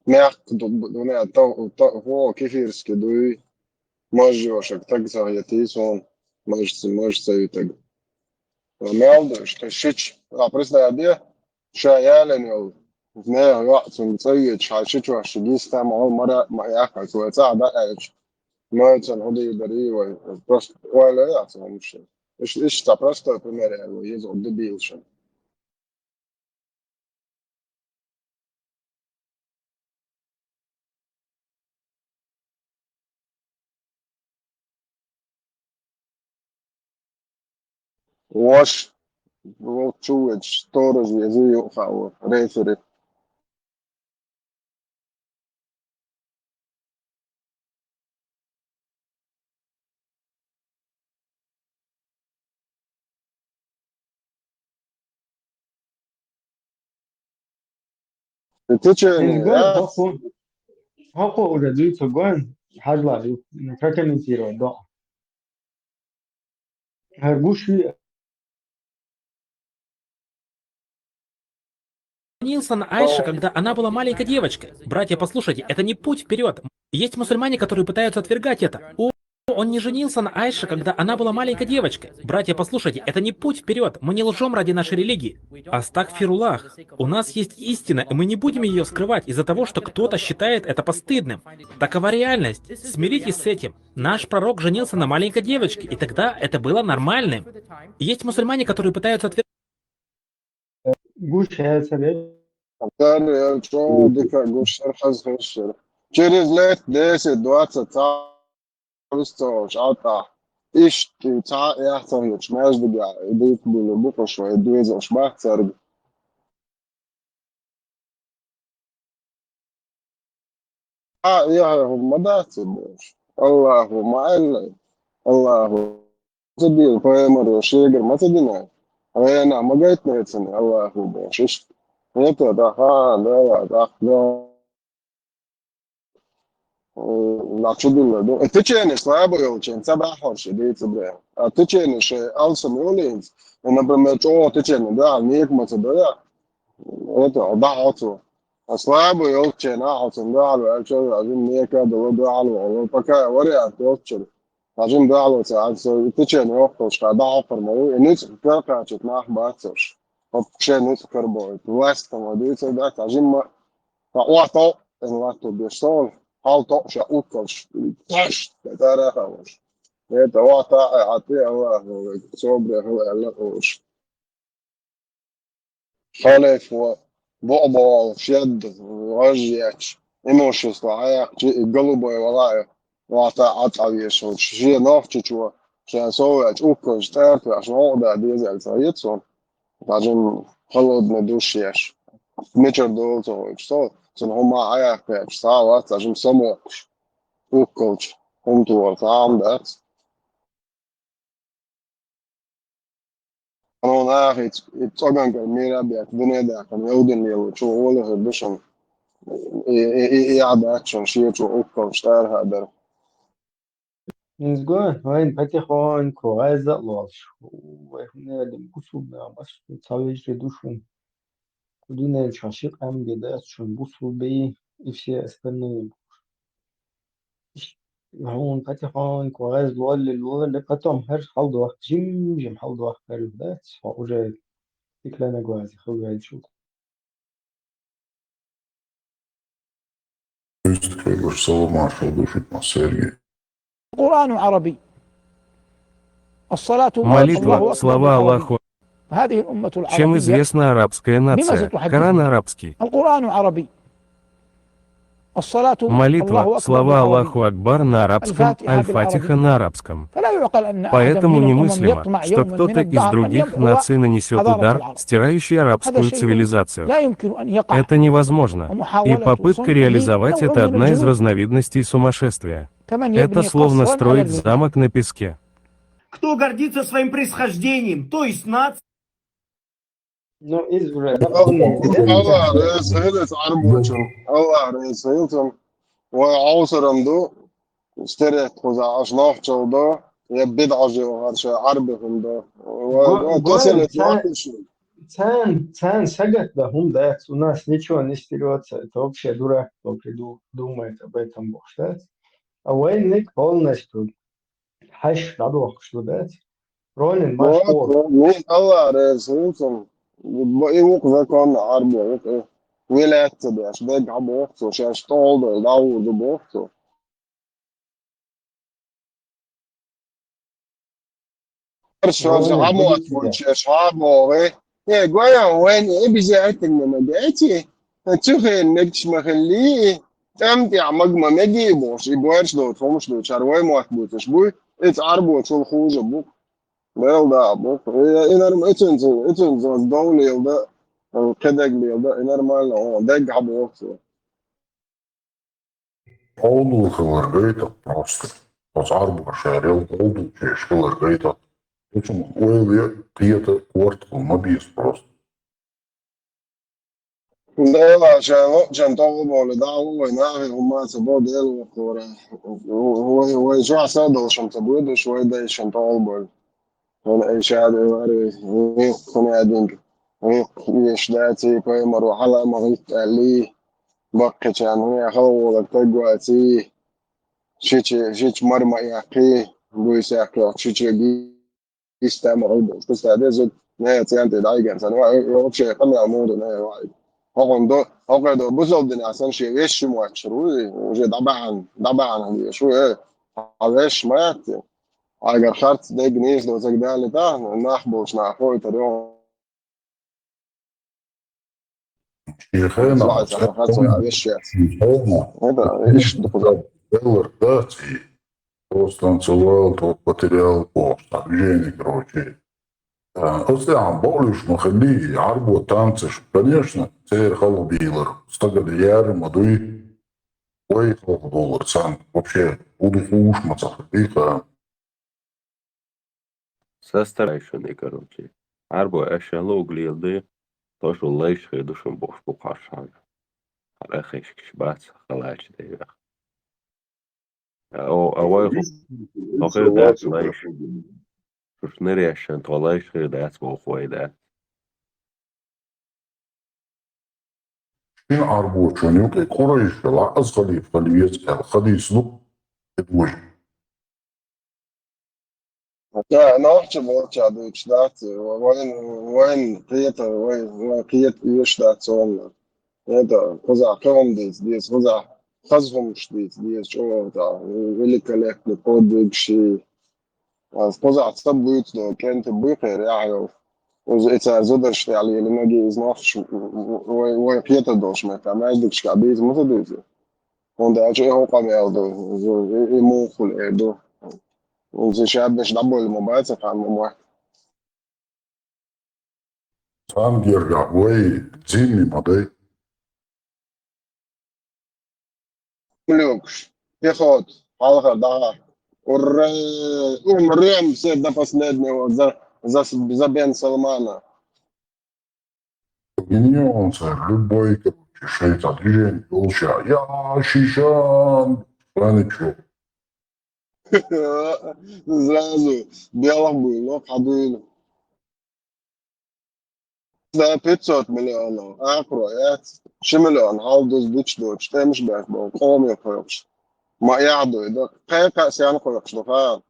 Мягко ду-, ду-, дуне, то, то, во, кефирский дуй, можешь таг ца хетий сон, можешь, можешь ца ю таг. Мел душ, кхин шич, а, представь, де, ша ялен йол, не, йоӀ, цунна цӀа йоьдуш, хьан шичо шу гиста, ма, мара, ма, яхха, цо цӀа а даьлча. Ма, цун хӀу дийр дарий вай, просто ойла яц хӀума шен. Иш, иш ца простой пример яр вай, еза дебилшан. Вош, вот чувствуешь, сторож везу юха, вот, рефери. Течение, Изгой, да? Хьо кху-, хьо кху уже дуьйцу гой, хьажла ду, прокомментировать до. ХӀара гуш ю. Женился на Айше, когда она была маленькой девочкой. Братья, послушайте, это не путь вперед. Есть мусульмане, которые пытаются отвергать это. О, он не женился на Айше, когда она была маленькой девочкой. Братья, послушайте, это не путь вперед. Мы не лжем ради нашей религии. Астагфируллах. У нас есть истина, и мы не будем ее скрывать из-за того, что кто-то считает это постыдным. Такова реальность. Смиритесь с этим. Наш пророк женился на маленькой девочке, и тогда это было нормальным. Есть мусульмане, которые пытаются отвергать Гуш яцара. Цара чӀогӀа дика гуш яра, хаза хезаш яра. Через лет десять, двадцать ца вист ца волчу Ӏа тӀаккха. Иштта цхьа а яхцахьлучу маьждигехь и дийца буьллур бу кху шайн, и доьзалш бац цаьрга. А, яхьа хӀума ма дац и бохуш. Аллахо ма аьлла. Аллахо ца дийла, пайхамаро шегара ма ца дина. Вайна ма гайтина цунна Аллахо бохуш. Иштта. ХӀета, да, ха, да, да, да. Э, нах чу дилла ду. Э, течение слабо йолчен ца бахьорш дийца бре. А течение шайн алсам йолийца. Э, например, чӀогӀа течение, да, нека ма ца до я. Это, да, оцу. А слабо йолчен, а, оцу, да, а, чё, а, нека да, да, а, пока вариант йолчен. Хьажин дуьхьалоца, аса течение йоккхалш, ха, дӀахьокхур ма ву, и ницкъ каркхачуьйту нах бацарш. ХӀокху шен ницкъ карабоуьйту. Власть там дийца дац, хьажин ма, ха, охьатоу, эн латто беш сон, хьал тоу ша уккалш, таш, тара хаваш. Это охьата, а, а ты, Аллах, собре, хила, Аллах, ош. Халайфо, бо-, бо-, шед, гӀаж ечу, имущество Ӏаяьккхича, и голубой валахь, вахта Ӏа цӀавешалча, шен нохчичо, шен соввечу уккхазчу цӀерта ваьш, вовда деза аьлла ца хета суна. Бажин холодный душ еш. Мичара долу ца хойчу со? Цун хӀума Ӏаяьккхача, цхьа а вац, цхьа жим самокхуш, уккалча, хӀума тохар цхьа а хӀума дац. Хьанна нахица и цӀоган кара мера бетта дуне даьккхина, йовдина лелочо гӀола хир ду шуна. И, и, и, и Ӏа дац шуна шечо уккалча тӀархьа дар. Изго, вайн потихоньку гӀайза а лоалаш. Вай хӀунда аьлла, бусулба нах массо а ца вежарий ду шуна. Кху дуьнен чу ши къам бен дац шуна, бусулба и все остальные. Иштта, хьуна потихоньку гӀайза лоалле, лоалле, потом хӀара хьалдохка, жим-жим хьалдохка карла дац. Хьо уже стеклянный глазик хила ваьлча. Иштта хилар, салам маршал ду шуна, Сергей. القرآن عربي. الصلاة Молитва, الله أكبر слова بالعربي. Аллаху. هذه الأمة العربية. Чем известна арабская нация? بماذا تحدثون؟ Коран арабский. القرآن عربي. الصلاة، Молитва, الله أكبر слова بالعربي. Аллаху Акбар на арабском, الفاتحة Аль-Фатиха بالعربي. На арабском. فلا يعقل أن أحدا Поэтому من الأمم немыслимо, يطمع что يوما кто-то من الدهر أن يمحو наций нанесет حضارة удар, العرب. Стирающий арабскую هذا شيء цивилизацию. لا يمكن أن يقع. Это невозможно. И ومحاولة попытка صنعه реализовать نوع это من одна из الجنون. Разновидностей сумасшествия. كمن يبني Это словно قصرا على строить المياه. Замок на песке. Кто гордится своим происхождением, то есть нацией? Ну, из уже, да, Аллах, Аллах рез хилац Ӏарбочун. Аллах рез хилац. Вай Ӏовсаран ду, стерет кхуза аш нохчал ду, я бидӀажи вахар ша Ӏарби хӀун ду. Вай, Го-, вай, го-, косилец цан-, вахар шу. Цан, цан сагат да хӀум дац, у нас ничего не стерётся, это вообще дурак, кто приду-, думает об этом, бог дац. А вайниг полностью хьаьш дӀадохкаш ду дац. Ронин, Машхур. Вон, вон, Аллах рез хилац. Бо и вукх закон Ӏарбо вукх. Вилаьца деш, дег хьабохцо, шаьш тӀолдой, дӀагӀур ду бохцо. Ронин, Ӏамот вон шаьш хьабогӀе. Э, гоян вайн, э, обязательно надо эти. Цу хен мегаш ма хилли, тӀам тӀехь маг ма меги бохуш, и боьрш доцу хӀумаш доцу, шар вай мотт буьйцуш буй, иза Ӏарбочул хуже бу. Мел да бу. И, и норм-, и цуьнца, и цуьнца довлийла да, кхидагга лела да, и нормально, о, дегга хьабоху цо. Олдул хилар гайтах просто. Оцу Ӏарбошерал олдул чеш хилар гайтах. Учун ойле кхета корта хила ма беза просто. Дела шайн лоъчан тӀехула бовлий, дӀа а ву вай, нахе хӀумма а ца бо, Дела воккхавара. Вай, вай чохь са а долуш хӀума ца буьйдуш, вай дайшан тӀехула бовлий. ХӀунда аьлча ша а девар вай, веккхунединга, веккха эш дац и, пайхамаро хьала а ма гӀитта аьллий, баккхичарна, хӀунда хала волаг таг ваций, шичи, шичи мар ма эккхий, буьйса эккхий, шичи Иштта ма гӀийболуш, кхуза деза, не, цӀен тӀе дӀайигар сан, ва, э, вообще, къамел муха ду, не, ва. ХӀокхуна до, хӀокхе до, бусалба динехь сан шен вешши мотташ ву, уже дӀабахьана, дӀабахьана хила веш ву, э, хьан вешши ма яц те. Хьайгара харц дегга нийса доцург далийта, нах болчу нах хоуьйтур ю. Шен хенахь Зоьлахь цхьа хаза веш яц. Шен хенахь Это, ишта дукха. Беллар дац и. Просто танцевал, тот потерял, бохуш, цхьа движение, короче. А, оцу тӀехь бакъ луьйш ма хилли, Ӏарбо танцаш, конечно, церан халхабийлар, стагана яра ма дуй, вай халхабовлар царна, вообще, удухуш ма ца хилли, ха. Састарайшуна, короче. Ӏарбой аша луг леладе, тхо шун лайш хир ду шун бохуш бу кхаш хьажа. Хьан къахешкаш бац, халача дайвех. А, о, а вай ху-, хо хир дац лайш. Шуш неряшан тхо лайш хир дац, боху вай дац. Шина Ӏарбочун юкъе Къурайшел лаъаза халифа хила веза аьлла хадийс ду, и дожа. Ша нохча болча дуьйцуш дац, вайн, вайн кхета, вай, вай кхета оьшуш дац цунна. Это, кхузахь кхин хӀума дийца деза, кхузахь хаза хӀумаш дийца деза, чӀогӀа тӀаккха, великолепный подвиг ши. Ас кхузахь ца буьйцу до, кӀентий буй кхеран яхь йолу. Иза и цара зударшна тӀехь лелийна, иза нохчаш вай, вай кхетар долуш меттехь, маьждигашкахь дийца ма ца дуьйцу. ХӀунда аьлча и хӀокху къамел ду, иза, и, и муха хуьлу эр ду. Иза ша беш дӀабойла ма бац, хан ма мотт. Царна гергахь вай зимми ма дай. Люкш, пехот, хьалхара дӀахьа. Ура! Умрем все до последнего за, за, за Бен Салмана. Гиньон цар любой, короче, шайца движение, толща. Я шишан, паничу. Сразу белых было, ходили. Да, пятьсот миллионов, акро, я. Ши миллион, хьал дус дучу дочу, тем же бэк, бо, коми, короче. Ма я дуй, да, кхе, кхе, сян, короче, да, ха.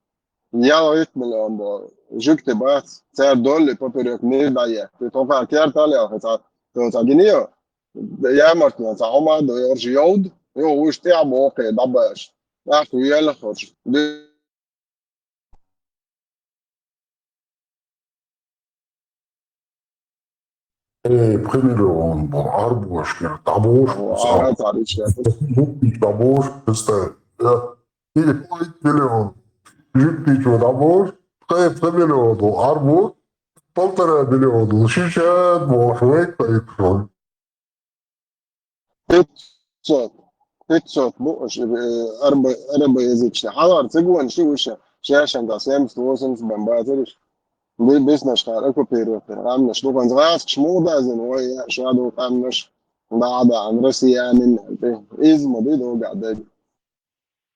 Ял ит миллион бо, жук ты бац, цар долли поперек мир да я. Ты только кер тали, а, хотя, то, ца, гиньо. Я, может, на, ца, ома, да, я, уже йод, йо, уж ты, а, бо, кхе, да, бэш. Ах, уяла, короче. Э, пхи миллион бу, арбошкер, дӀабош бу, Ага, цхьа. Цар ишкер. ДӀабош, представь. Э, и пять миллион. Жук ты чё, дӀабош? Пхи, пхи миллион бу, арбош? Полтора миллиона бу, шишат бу, швейк, швейк. Пятьсот. Пятьсот бу, э, арба-, арабоязычный. Хьалар цигван ши уша. Шешан да семьдесят восемьдесят бомбардирш. Бу бизнес хар оккупировать. Амнаш, ну, конзгас, шмуда зин, ой, я, шаду, амнаш. Да, да, ан россиянин, ты, изма, ды, долга, ды.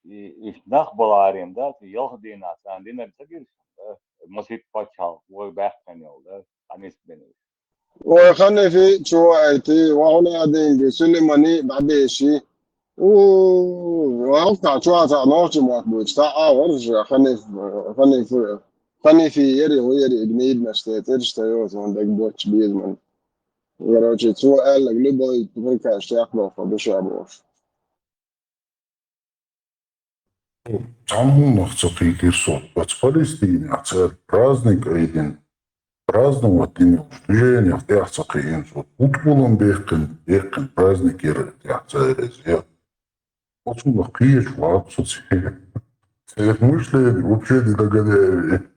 И, и нах баларим, да, ты, ялх дина, сан дина, ты, гирш, да, масит пачал, ой, бахтанил, да, анис бениш. Ой, Ханифи, чё, ай, ты, вахуна, деньги, Сулеймани, бабеши. У, вахта, чё, ца, ночи, может быть, ца, а, вот же, Ханиф, Ханиф, Ханифи, ери, ой, ери, гнид, на что, это, что, он, так, бочь, бизнес. Короче, цо аьлларг любой приказ чекхдолу душа а бохуш. Цхьамма хӀуманах ца кхийтира со. Оцу Палестинехь цара праздник айдина, праздновать дина йолчу движенех тӀехь ца кхиийна со. Утбулам бехкина, бехкина праздник яра тӀехь цара иза. Оцунах кхечу вац со церан. Церан мышление вообще не догоняю.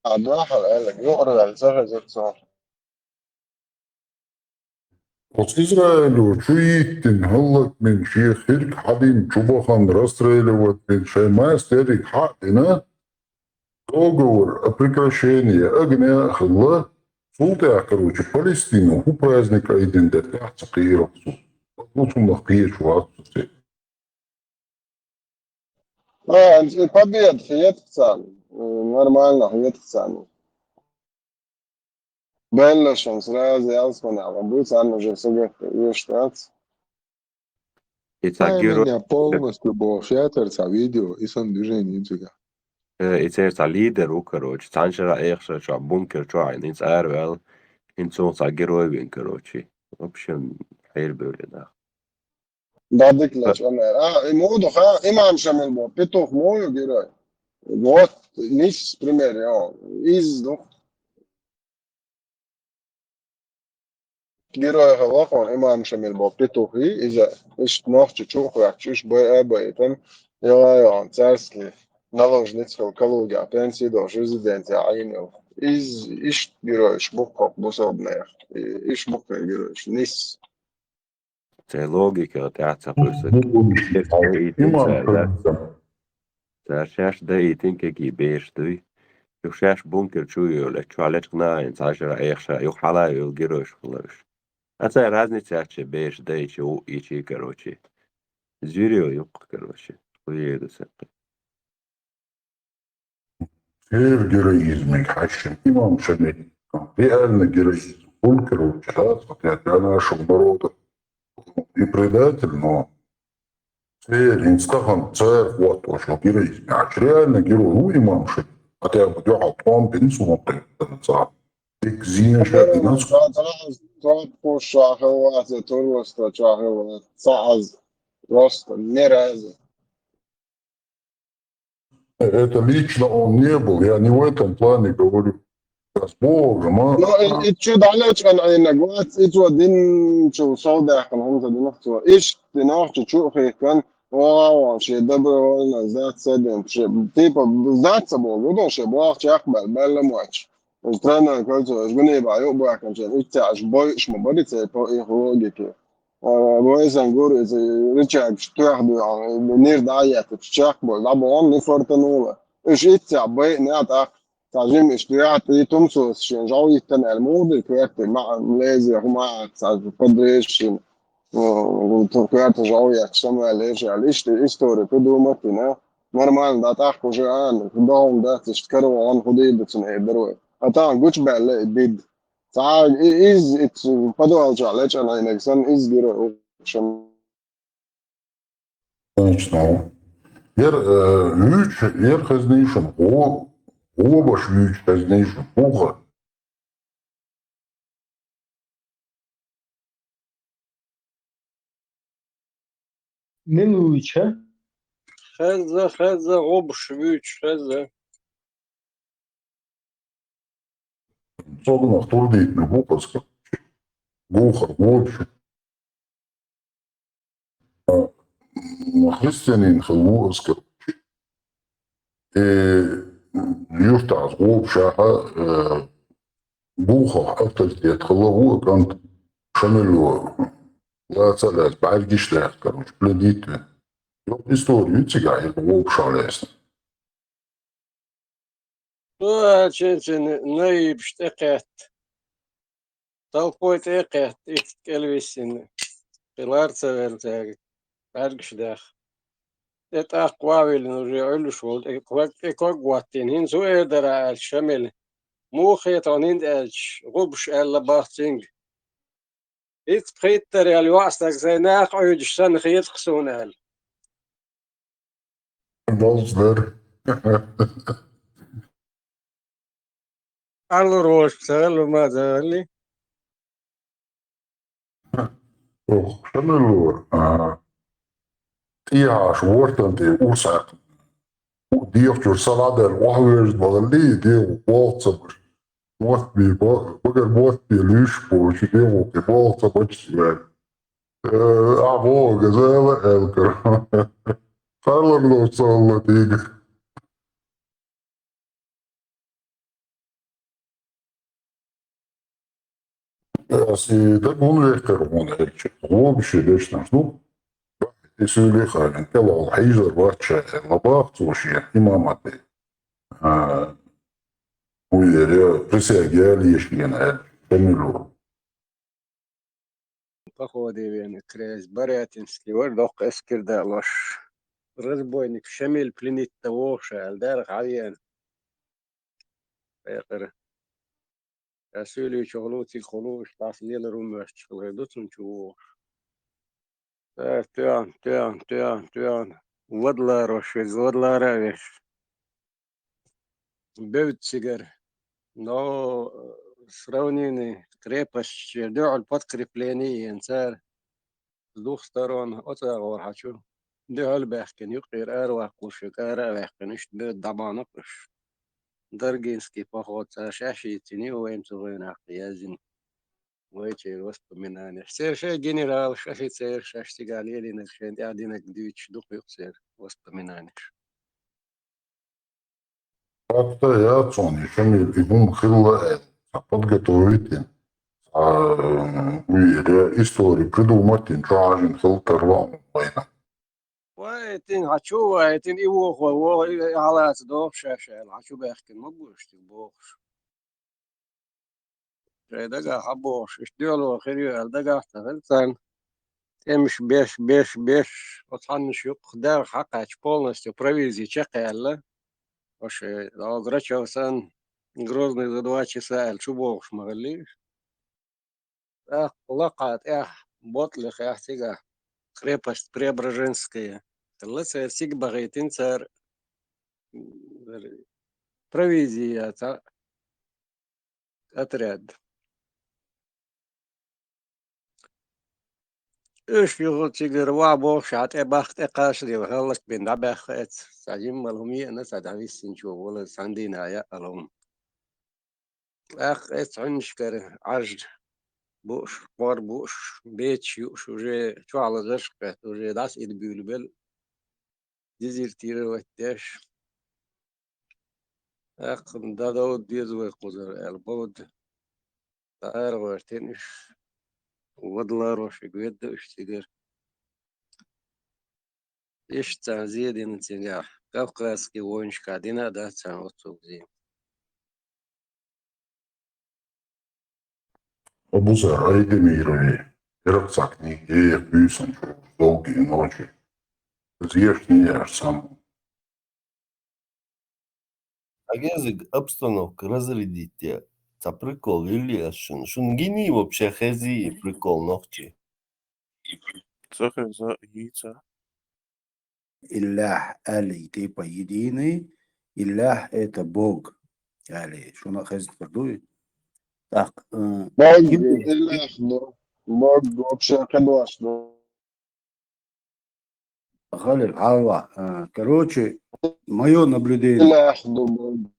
А дуьхьал аьлларг юкъара ваьлла ца хезира цо. Оцу Израило чу йиттина, хӀаллакбина, шен хирг хьадина, чу бахана, расстреливать бина, шайн мастерриг хьа а дина, договор о прекращении огня а хилла, цул тӀаьхьа, короче, Палестино хӀун праздник айдина дара тӀехь ца кхиира цо. Оцунах кхечу вац со церан. А, и победа хетта царна. Э, нормально хетта царна. Беллашан сразу ялсманала бу, царна уже сагатта еш дац. И ца Ай, герой меня полностью бохуш яцара ца видео, и сан движение инцигахь. Э, и церан ца лидер ву, короче, цхьана шарахь, эха шарахь чохь бункер чохь Ӏийна, хӀинца араваьлла, хӀинца цунах ца герой вина, короче. В общем, хьерабевлла нах. Дадик лач, Омер. А, и муду, ха, имам Шамил бо, петух мою герой. Вот, нис пример, йо, из, ну. Герой халахун, имам Шамил бо, петух и, иза, иш нохчи чу хуяк, чуш бой, а, бой, там, йо, йо, царский наложниц хал Калуга, пенсии дош, резиденция, айнил. Из, иш герой, иш бухкок, бусобная. И, иш бухкок герой, иш нис. Церан логика тӀаьхьа ца кхуьйсу. Цара шаьш даийтина кегий бераш дуй. Юха шаьш бункер чу йолу, чохь лечкъа нахана цхьа шара, эха шара, юха хьала а йолу геройш хуьлуш. А цара разница яц шен бераш дайчи, у, ичи, короче. Зверё юккъа, короче. Хуеду саккхи. Церан героизмиг хьаьшшина имам Шамил. Реально героизм. Пулькарович, да, хотя для нашего народа и предатель, но церан хӀинца тахана цара хӀоттош йолу героизм. Хьаьш реально герой ву имам Шамил. Хотя бы дуьхьал тхьом бина суна кхин цхьа. Дика зийна ша дина. Ца, ца, ца, пуш чохь хилла вац, я турласта чохь хилла вац. Ца аз просто ни разу. Это лично он не был, я не в этом плане говорю. С Богом, а? Ну, и, и чу далечкъан айна гуац, и цо динчул сов даьккхина хӀума ца динах цо. Иштта нохча чу а хихкан, вон, шен добровольно сдаться дин. Шен, типа, сдаться боху, гудан шен боху чекхбаьлла, баьлла моч. Уж тройной кольцо, уж гунебаьхка юкъа баьхкинчарна, иццехь уж бойуш ма бара церан психологика. А, вай сан гур иза рычагаш тоьхна дуьхьал, нир дӀаеттачу чекхболу дӀабахана, ни фортанула. Уьш иццехь байъина тӀаккха. Цхьа жимма иштта дуьхьа тӀе тумсос шен жӀов йиттина аьлла, муха дерг коьртера маьӀна леза, хӀума а, цхьа подрежь шина, ну, коьрта жӀов етташ самаваьлла леза аьлла. Иштта история придумать а йина, нормально, да, тӀаккха уже, а, догӀун дац, иштта караваьлла, хӀун дийр ду цунна, эр дара вай. А тахана гучубаьлла и бид. Цхьа и-, иза, иза подвал чохь лечкъинарг санна, иза гира вай, в общем. Конечно. Яра, э, вуьйцуш, яра хезний шуна, гӀо-, гӀобаш вуьйцуш хезний шуна, вуха. Мила вуьйцу? Хезна, хезна, гӀобаш вуьйцуш хезна. Цо гунах тур дитина бу аскар. Гуха, гуха. А, христианин хила ву аскар. И юьртахь гӀобашахь, э, гуха авторитет хила ву а кӀант Шамило. Лаца а лаьцна, бӀаьргаш а даьхна, короче, пленить вина. Йоккха история ю цигахь, и гӀобашах лаьцна. Ну, а чен-чен наибаш тӀекхетта, толпой тӀекхетта, иштта кӀел висина, кхин лар ца велла цаьрга, бӀаьргаш даьхна. ТӀе тӀаккха вавиллина уже Ӏуьллуш волу, тӀе ког, тӀе ког хӀоттийна. ХӀинца хӀун эр дара аьлча, Шамиль, муха хета хьуна хӀинца аьлча, гӀубаш аьлла бах цуьнга. ХӀинца пхийттара яьлла йоӀ стаг сайн наха Ӏуьйдуш санна хета-кх суна аьлла. Болчу дара. Арлур волчу ца хилла ма ца хилли. Ох, Шамило, ага. ТӀехьаш вортан тӀе урс хьаькхна. ДегӀ чуьра са ладаьлла охьавоьжна ма хилли, дегӀо болх ца беш. Мотт бе, ба-, багара мотт бе луьйш болчу дегӀо кхин болх ца бачча ваьлла. Э, ахьа гӀо а газала аьлла кара. Харлар лоцу ца хилла дийга. Ас и даг хӀунда вехкара хьуна аьлча, гӀобаш дешнаш ду, и суьйлий ханин тӀелахьа хьийзар вац ша аьлла, бах цо шен имамате. А, хӀун эр, я присяга ялийша шена аьлла, Шамило. Походе веана, князь Барятинский вара доккха эскар далош. Разбойник Шамиль пленить дан вогӀуш аьлла, дара хьавеана. Пекъара. Ша суьйлий чохь лу, цига хӀун лу, иштта дӀаса лелар хӀума моьттуш хилла ду цунна чу вогӀуш. Цара тоьхна, тоьхна, тоьхна, тоьхна. Вадаларош веза, вадалара а веш. Бевдда цигара. Но, э, сравнение, крепость чуьра дуьхьал подкрепление йина цара. С двух сторон оцу агӀор хьачу. Дуьхьал баьхкина, юккъера араваккхалуш, юккъера а ваьккхина, иштта бевдда дӀабахана-кх уьш. Даргинский поход цара шаьш йийцина ю, вайна цу гӀоьнах яздина. Вайчеран воспоминанеш. Церан шайн генералаш, офицераш, шаьш цигахь лелийнарг, шайна тӀаьхьа динарг дуьйцуш дукха ю-кх церан воспоминанеш. Факта яц хьуна, и Шамиль и хӀума хилла аьлла, цхьа подготовить йина, цхьа, м, уьйра история придумать йина, чохь хьажийна хила тарло хьуна вайна. Вайтина, хьан чу вайтина, и вохо, вохо, и, и хьалаца доху шаьш аьлла, хьан чу баьхкина ма бу уьш цига бохуш. Шайн дагахь хьан бохуш, иштта дуьхьало хир ю аьлла дагахь ца хир царна. ТӀемаш беш, беш, беш, оцу хьаннаш юккъах дагӀа хьакхаьчча, полностью провизи чекхъяьлла. Ош, э, Грачев санна, Грозный за два часа аьлла, чу бохуш ма хилли. ТӀаккха лакхахь тӀехь ботӀа лехехь цигахь, крепость Преображенская. Хилла церан цига бахийтина цара, м, провизия цхьа отряд. Уьш юха цигара ваха бохуш, хьан тӀе бахка тӀе кхачале, хӀаллакбина дӀабаьхна эца, цхьа жиммал хӀума еана, цхьа дӀависсинчо волу, цхьана дийнахь яа хӀума. ТӀаккха эцу хьуьннашкара Ӏаж бууш, кхор бууш, бецаш юуш, уже чохь лазарш а кхетта, уже дӀасаидабуьйлабелла, дезертировать деш. ТӀаккха дӀадовла деза вай кхузара аьлла, бовда. ДӀаарагӀортина уьш, вадаларошиг ведда уьш цигара. Иштта царна зе дина цигахь, Кавказский войнашкахь дина а дац царна оццул зе. Абузар Айдемирове, ирак цхьа книга, я буьйсан чу долгие ночи. Зешни яр сам. Агезиг обстановка разрядить я. Цхьа прикол йилли ас шуна. Шуна гиний вообще хезий и прикол нохчий? Ца хеза, йийца. Илляхь аьлла, типа, единый. Илляхь — это Бог. Али, шуна хезна дуй? Так, э, Бог, ким-, Илляхь ду. Бог вообще кхидош ду. Халил, хьалла. Э, короче, моё наблюдение. Илляхь ду Бог.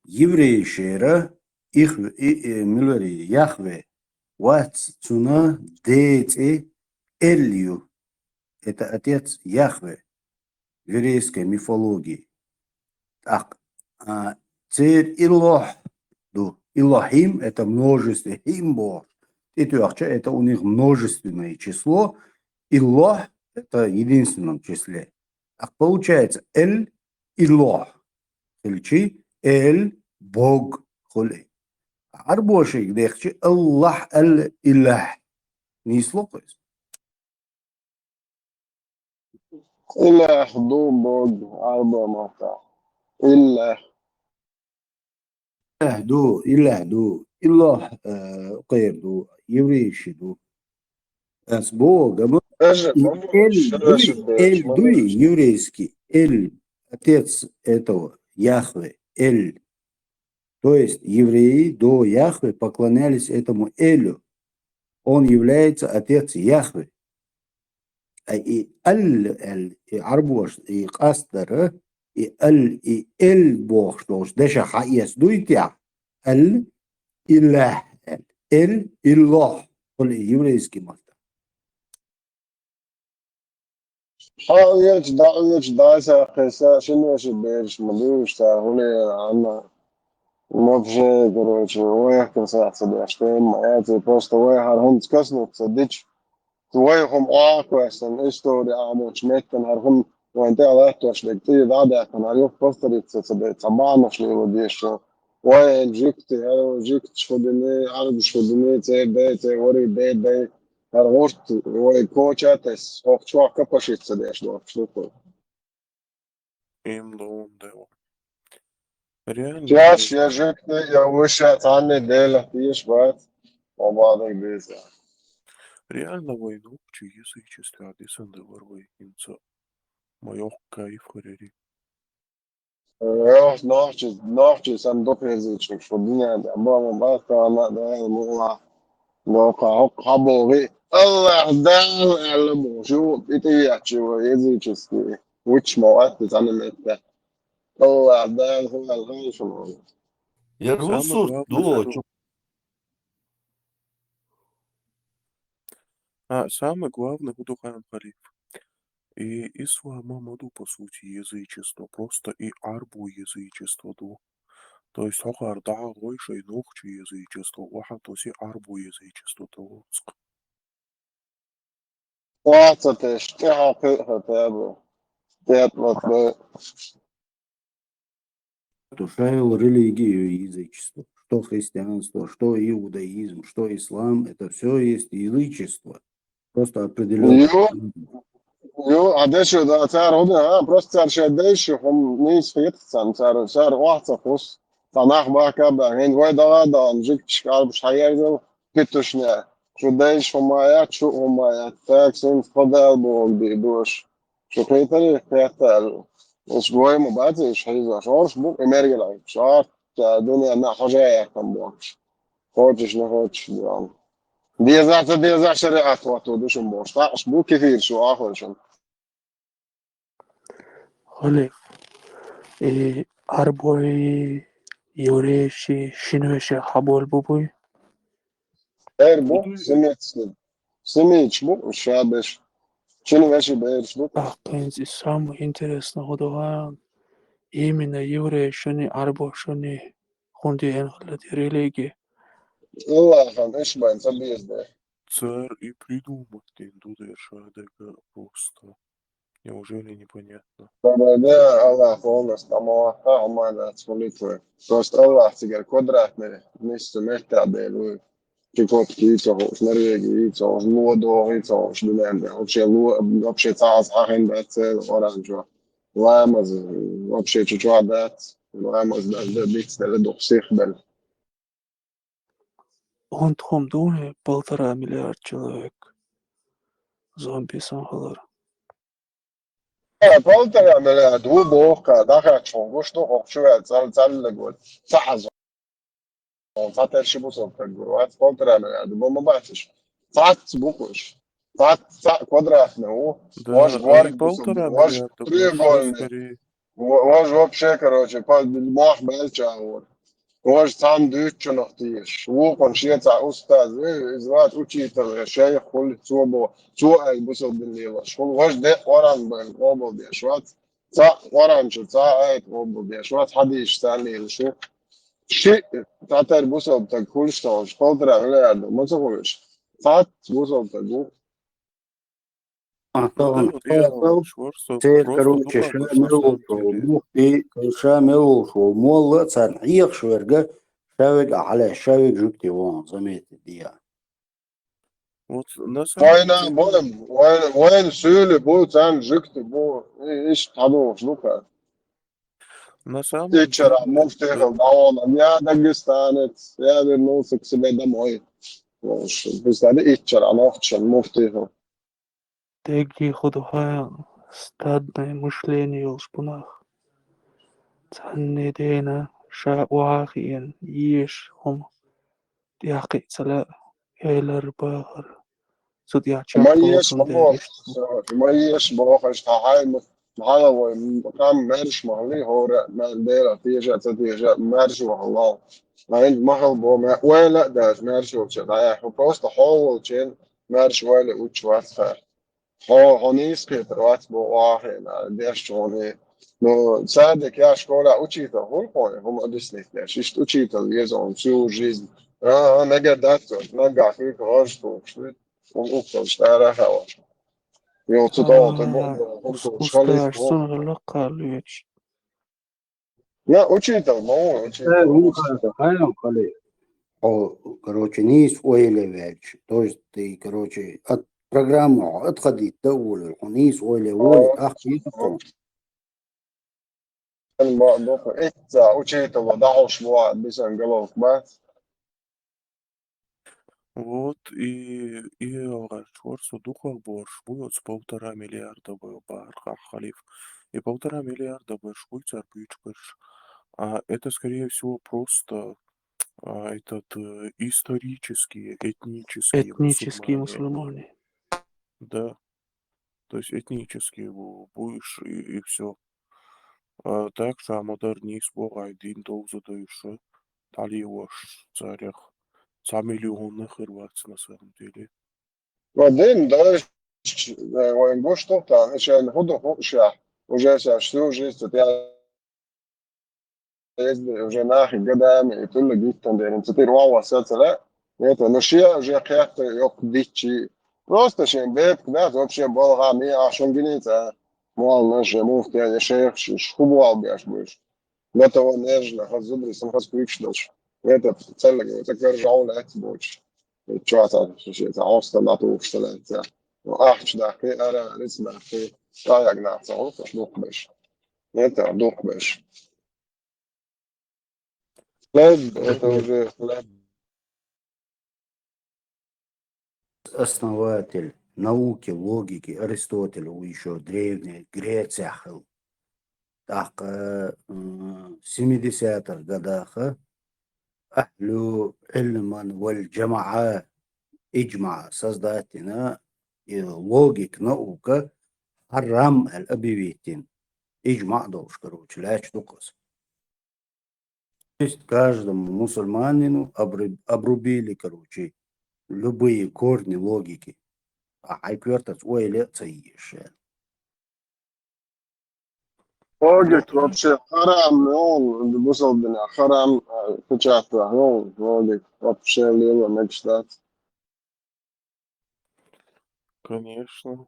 Еврейшера их, и, и, милари, Яхве, вац цуна децӀи Эль ю. Это отец Яхве в еврейской мифологии. Так, а, цер Илохь ду. Илохим — это множество, хим бохуш. ТӀетоьхча, это у них множественное число. Илохь — это в единственном числе. Так получается, Эль Илохь хилчи, Эль Бог хуьлу. Ӏарбошига дехчи, Аллахь Аль Илахь. Нийслу кхуьз? Илахь ду Бог Ӏарбой маттахь. Илахь. Илахь ду, Илахь ду. Илохь, э, кхер ду, еврейши ду. Ас богу, ма-, Даже и Эль дуй, Эль дуй, еврейский, Эль, отец этого Яхве, Эль. То есть евреи до Яхве поклонялись этому Элю. Он является отец Яхве. А и Аль, Эль, и Ӏарбош, и къастара, и Аль, и Эль бохуш долуш дешах хьаэца дуй тӀехь? Аль Илахь, Эль Илохь, хуьлу и еврейский маттахь. Хьаоьцу, дӀаоьцу, дӀасаккхийса, шина вешин бераш ма дуьйш цара, хӀунда аьлла, Ӏанна, вообще, короче, вайх кхин сахьт ца деш тема ма яц, просто вай хӀара хӀинца каснуц ца дича, вай хӀума охьакхоьссина, истори Ӏамочу меттана хӀара хӀума вайн тӀе а латтош дерг, цӀий дӀа а даьккхина, хӀара юха повториться ца дайта, цхьа бахьанаш лело дезаш ву. Вай жуьгти, хӀара жуьгташ хӀу дина, Ӏарбаш хӀу дина, церан дай, церан ворий дай, дай. ХӀара гӀурт вай коча а тесна, хӀокху чохь капашица ца деш долуш ду кху. Им лун дела. Реально, Чаш вай я жуьгти, я вуьша цхьанне Дела теш бац, ма бадам беза. Реально вай нохчий язычестве а дисина делар вай хӀинца. Ма йоккха кайф хир яри. Эх, нохчий, нохчий санна дукха язычникаш ву дуьнен тӀехь. Боху, баккхана а, Дала мукъалахь, боху, хӀокху хьан боху, Аллах Дала аьлла бохуш ю, и тӀееттачу вай языческий вуьтуш ма вац и цхьана метта. Аллах Дала хӀун аьлла хьайшина ву. Я самое русурт главное, ду, хӀара чу-, А, самое главное, хӀун ду, хаам халиф. И ислам ма ду, по сути, язычество, просто и Ӏарбо язычество ду. То есть, хӀокхара дӀагӀой шайн нохчий язычество, охьа то си Ӏарбо язычество тӀе лоцкъ. Охьа ца теш, тӀаьхьа кхиъ хӀара таба. ТӀетӀа ма тӀе. Эту шайла религию язычество. Что христианство, что иудаизм, что ислам, это всё есть язычество. Просто определённое. Ю, ю, а дешо, да, цара хӀун ду, а, просто цара шайн дайша хӀума нийса хетац царна, цара, цара охьа ца хус. Цхьа нах бахка а баьхна, хӀинца вай дагӀа а дахана, жуьгташка Ӏарбаш хьаерзал, питушне. Шу дайша хӀума яц, шу хӀума яц, так, синца тхо Дала бохург бен дош. Шу кхетарий, кхетта аьлла. Уьш гой ма бац, уьш хьийзош. Орш бу, и мергал Ӏийча. Шаьрта дуьненна хьожа яьккхина бохуш. Кхочушна кхочуш дуьхьал. Деза ца деза шариӀат хӀотто ду шуна бохуш. Такъаш бу кефир шу ахой шуна. Халиф, и Ӏарбой, еврейши, шина вешех хьаболу бу буй? Эр бу, семитский. Семиташ бу, ша беш. Шина веши бераш бу. Ахь, хӀинца и самое интересное хӀун ду хаам. именно еврейшунний, Ӏарбошунний хӀунда деана хилла тӀе религи. Аллахьан иш байн ца безде. Цар и придумать ден ду дер шадага просто. Неужели непонятно? Бабаде Аллах полностью амалаха аманац хулитвы. Просто Аллах цигар квадратный, нису метта делуй. Чикотки ицохуш, Норвеги ицохуш, Лодо ицохуш, дунен де. Вообще, ло- вообще цаас хахин да цел оранжо. Ламаз, вообще чучуа дац. Ламаз даже да биц да дух сих бел. Он тхом дуне полтора миллиард человек. Зомби сан халар. Э, полтора миллиард, ву бохка, даха чон, гуш ду хок чуя, цал цал лего. Цаз. Он фатер ши бусок так говорю, полтора миллиард, бо ма бачиш. Цац букуш. Цац ца квадратный, у. Да, Вож а гвар и полтора вож миллиарда треугольный. Скорее. Вож вообще, короче, по мах бел чагор. Вож сам дюччунах тиш. Вукон шеца устаз, э, из ват учитель, шейх хули цобо, цо ай бусок дин лила. Шул вож де оран бен, обл де швац. Ца оран чу, ца ай обл де швац, хадиш ца лила шу. Ши, татар бусок так хули что, полтора миллиарда, ма ца хулиш. Цац бусок так гу. Антон, Цер, короче, ша мел волчу, мухти, ша мел волчу, молла царна хьехаш верга, шавег а хьале, шавег жугти вон, заметьте, диа. Вот на самом Война деле, болем, война, война сюли бу, цан жугти бу, и- иш тадуш лука. на самом Ичара деле, муфтихал даола, я дагестанец, я вернулся к себе домой. Представляете, ичара нохчан муфтихал. Дегги худухая стадное мышление йолуш бунах. Цхьанне дена ша охьахиъна еш хӀума тӀехкхиъ ца лаьа, элар бахар. Цу тӀехь Ма чекх еш болчун ма дерриш. бохаш, ма еш бохаш, та хьайма, хьала вай, кам мерш махли, хора, ман дера, тежа, ца тежа, мерш вахла. Айн махал бо, ма, вайла даш мерш волча, да, просто хо волчен, мерш вайла уч вацха. Хо, хо нийс кхетар вац бо, вахена, деш чони. Но садик я школа учитель, хул хо, хум объяснить деш, ишт учитель езон всю жизнь. А, а, нага датцо, нага хик, хож тукш, у, у, тара хава. Йо, цу то, то, А, бо, бо, ус- бо, школе, усташ сон лакха луьйчу. Я учитель, ма, учитель. Э, ну, как-то, хаян хали. О, короче, нийс ойле вяч. То есть ты, короче, от программы отходить да уволил. Он нийс ойле уволил, ах, ты такой. Ма, дока, эца, учитель, да, уж, ма, бисан головка, ма. Вот и, и алгаш шварсу дукха борш бу, оцу полтора миллиарда бу бахар халиф. И полтора миллиарда борш бу цар буьйцуш. А это, скорее всего, просто а, этот э, исторические, этнические Этнические мусульмане. Мусульмане. Да. То есть этнические бу- будешь и, и все. А так же модернист бу, ай дин довза дойша. Тали ваш царях. Ца миллион нахер вац на самом деле. Ва дин, да, вайн гуш тухтан, шен худу хуша. Уже ся всю жизнь тут я ездил, уже нахи годами, и тула гиттан дерин, цитир вава сацала. Это, ну, шия уже кхетта йок дичи. Просто шен бет, да, вообще болгами, а шон гиница. Муал наше муфтия, я шейх, шхубуал беш будешь. До того нежно, хаз зубри, сам хаз квикшдош. Это целый, это кержал, это больше. Чё это, что это, оста на ту, что это. Ну, ах, чда, ты, ара, рыц, да, ты. Та я гнаться, он, дух беш. Это дух беш. Хлеб, это уже хлеб. Основатель науки логики Аристотель, у ещё древняя Греция хыл. ТӀаккха, м, семидесятых годах ахлу ильман валь джамаа иджма создать дина, и логик наука харам аьлла объявить дина. Иджма долуш, короче, лаьтташ ду-кх иза. То есть каждому мусульманину обру- обрубили, короче, любые корни логики. А хьайн коьртаца ойла а ца езаш. Логика вообще харам, ну, бусалба динехь харам, а, печатать, ну, логика вообще лела мегаш дац. Конечно,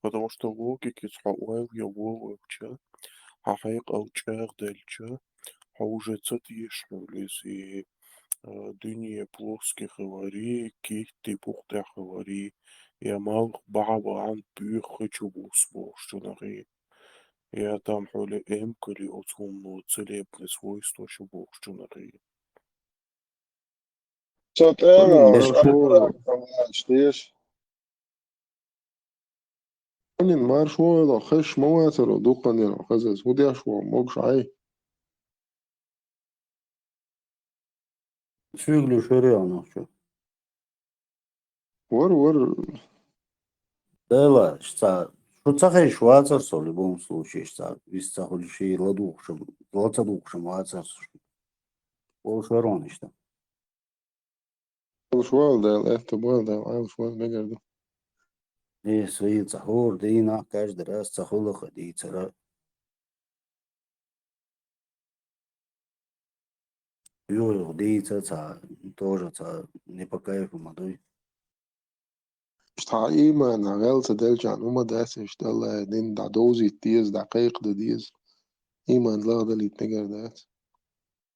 потому что логикица хьо ойла йо вовча, хьан хьекъал чӀагӀделча, хьо уже ца теша хьуна иза, и, а, дуьне плоский хилари, китти букъ тӀехь хилари, я малх бахьа ваан буьйха хи чу бус бохучунахи, я там хьули эмкали оцу хӀумано целебный свойства шу бохучунахи. Со тӀера Эшо. Теша. Хьунин марш вогӀийла, хезаш ма вацаро, дуккханера хезаза. ХӀун деш ву, могуш Ӏай? Цуьг луьйш вере а нах чу. Вар, вар. Дела, ша ца, шу ца хезаш вацар со, в любом случае, ша ца, вист ца хуьлуш, ладугӀуш, ла ца дугӀуш вацар со. Олуш вар ван иштта. Олуш вал дела, это вал дела, олуш вал мегар ду. Э, со и ца хӀора дийнахь, каждый раз ца хуьлу-кх дийцара. Юха-юха дийца ца, тоже ца не по кайфу ма дуй. Иштта хьан ийманах гӀел ца делчахьана хӀума дац, иштта Аллахьан дин дӀадовзийта деза, дӀакхайкхадан деза. Ийман лагӀдалийта мегар дац.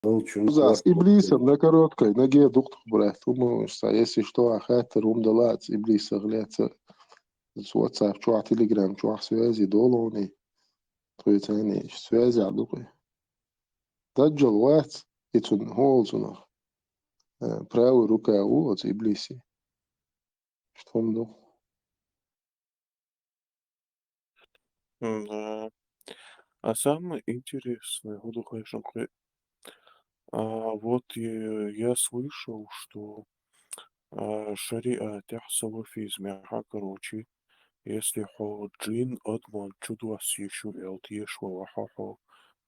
Долчун Узас корпус. Иблисам на короткой ноге дукхах, брат. ХӀума уьш ца, если что, а хаттар хӀума далац, иблисах леца. С WhatsApp чохь, Telegram чохь связи долу хьуна. Тхоьца хьуна связи а ду кхуьй. Даджал вац, и цунна хӀун олу цунах? Э, правая рука ву оцу иблиси. Что он ду? М, да. А самое интересное, хӀун ду хезаш кхуьй? А, вот, э, я слышал, что, а, шариатехь, салафизмехь, короче, если хьо джин адаман чудоссийш ю аьлла тешаш валахь хьо,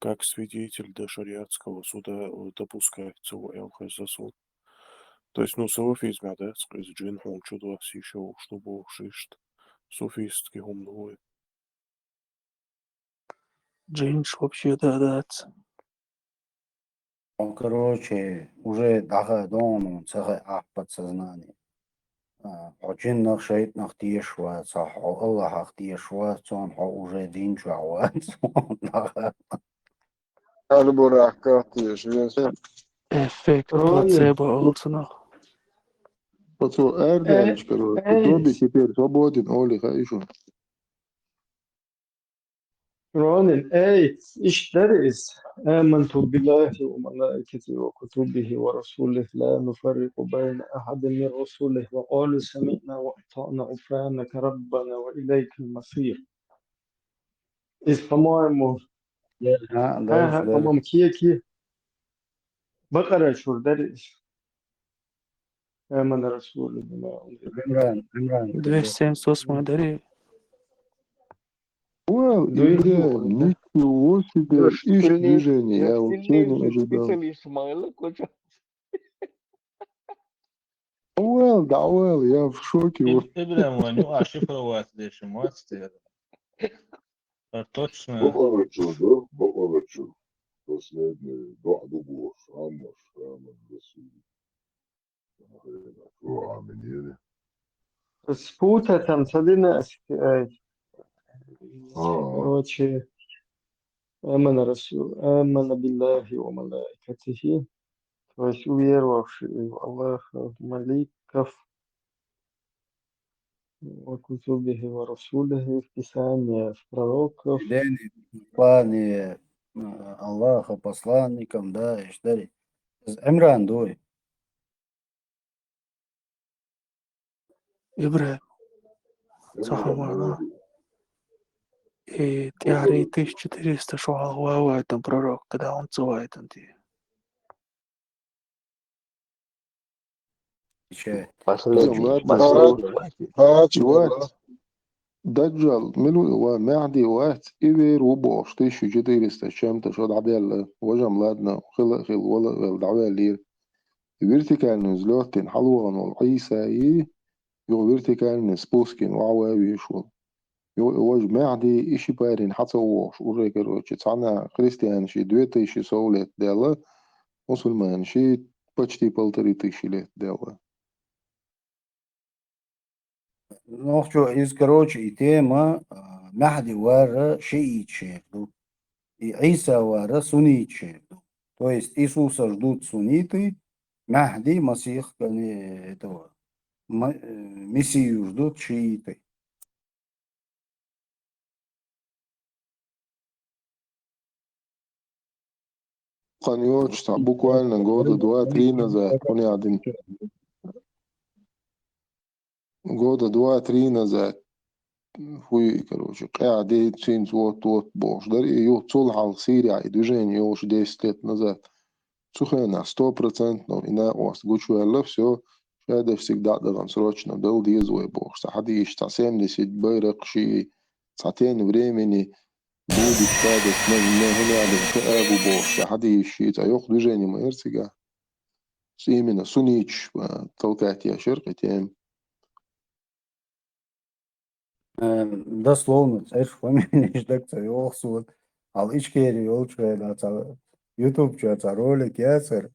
как свидетель до шариатского суда, э, допускать ца ву аьлла хезна суна. То есть, ну, салафизмехь дац-кх иза, джин хьуна чудоссийш ю, что бохуш иштта, суфистский хӀума ду вай. Джинаш вообще да дац. Ну, короче, уже дӀахаа догӀу хьуна, ца хаьа ахь подсознание. А, хьо джиннах, шайтӀанах тешаш вац, хьо Аллахьах тешаш вац, цунна хьо уже дин чохь вац. Хьарбарахь кхеташ веза. Эффект Ронин. Плацебо олу цунах. Оцо арадаьлча, короче, э, Добби теперь свободен, олий хаьий шуна? Ронин, эй, иштта дара иза: «آمنت بالله وملائكته وكتبه ورسله لا نفرق بين أحد من رسله وقالوا سمعنا وأطعنا غفرانك ربنا وإليك المصير». Иза, по-моему, ХӀа, ХӀа, дайша хӀа, дара. По-моему, кхе, кхе. Бакъара чуьра дара иза. آمن الرسول بما أنزل. Имран, Имран, двести семьдесят восьмой дара. Вау, дуй, Ибрай, дуй, ничего себе, ишт движение, я вообще не ожидал. Специалист, Майла, куча. Вау, да, вау, я в шоке. Иб-, Ибрай, вайн, ну, а шифровать деши, мастер. А точно. Бакъара чу, да? Бакъара чу. Последний, да, да, бу, Аммаш, Аммаш, Расул. Спутать там ца дина, э, а, а. Короче, آمن الرسول، آمن بالله وملائكته. То есть уверовавший в Аллаха, в маликов, وكتبه ورسله, в Писание, в пророков. Дени, послание, э, Аллаха посланником, да, иштта дара. Иза Имран дуй. Ибрай. Ца хьо ма вара. И тӀаьхьарий тысяча четыреста шо хьалха ван вайтан пророк, когда он ца вайтан те. Ладно, ладно, ладно. Хача, вац. Даджал, мила ву ва Мехьди вац, и вер ву бохуш, тысяча четыреста чем-то шо дӀабелла, важам, ладно, хила а хила, вала а вела, дӀаваьллера. Вертикальный взлёт дина хьалавахана волу Ӏийса и, юха вертикальный спуск йина охьаван везаш волу. Йо, важа Махьди, и ши парень хьа ца вогӀуш, уже, короче, цхьана христианаши две тысячи сов лет даьлла, мусульманаши почти полторы тысячи лет даьлла. Нохчо, из, короче, и тема, а, Махьди вар шииташ ду, и Ӏийса вар сунниташ ду. То есть Иисуса ждут сунниты, Махьди, Масих, кани-, этого, ма-, э, Мессию ждут шииты. Кхы йоцуш цхьа, буквально года два-три назад, хӀун яхадина, года два-три назад, хӀуй, короче, къаьхьа де цуьнца вот-вот бохуш дара, и юха цул хьалха Сирехь и движение йолуш десять лет назад. Цу хенахь сто процентов и накъост гучуваьлла, всё, шадерш цига дӀа а дахана, срочно дала деза вай бохуш. Цхьа хьадийша, цхьа семьдесят байракхаш, цхьа тен времени, будущий шадерш, ма, ма, хӀун яхадина, ка а бу бохуш, цхьа хьадийша, цхьа йоккха движение ма яра цигахь. Именно сунниташ, а, толкать еш яра кху тема. Э, дословно, цӀераш, фамилеш дага ца йоьду суна. Хьал Ичкери йолчу хенахь цхьа YouTube чохь цхьа ролик яцара.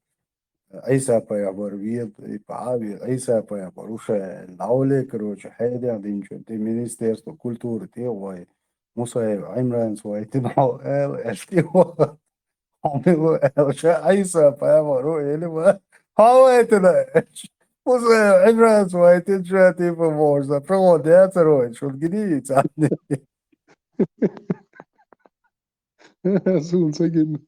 Ӏийса пайхамар вен, и Паьхьа вен, Ӏийса пайхамар ву ша аьлла, дӀаволе, короче, хьедех динчун, тӀе Министерство культуры тӀе а вай, Мусаев Ӏимранца вайтина хьо аьлла, аьлла тӀе а ваха. Хьо мила ву аьлла, ша Ӏийса пайхамар ву элира ма. Хьо вайтина аьлча, Мусаев Ӏимранца вайтина ша, типа, бохуш, сан, прямо децар вай, шуна гиний царна? Суна ца гина.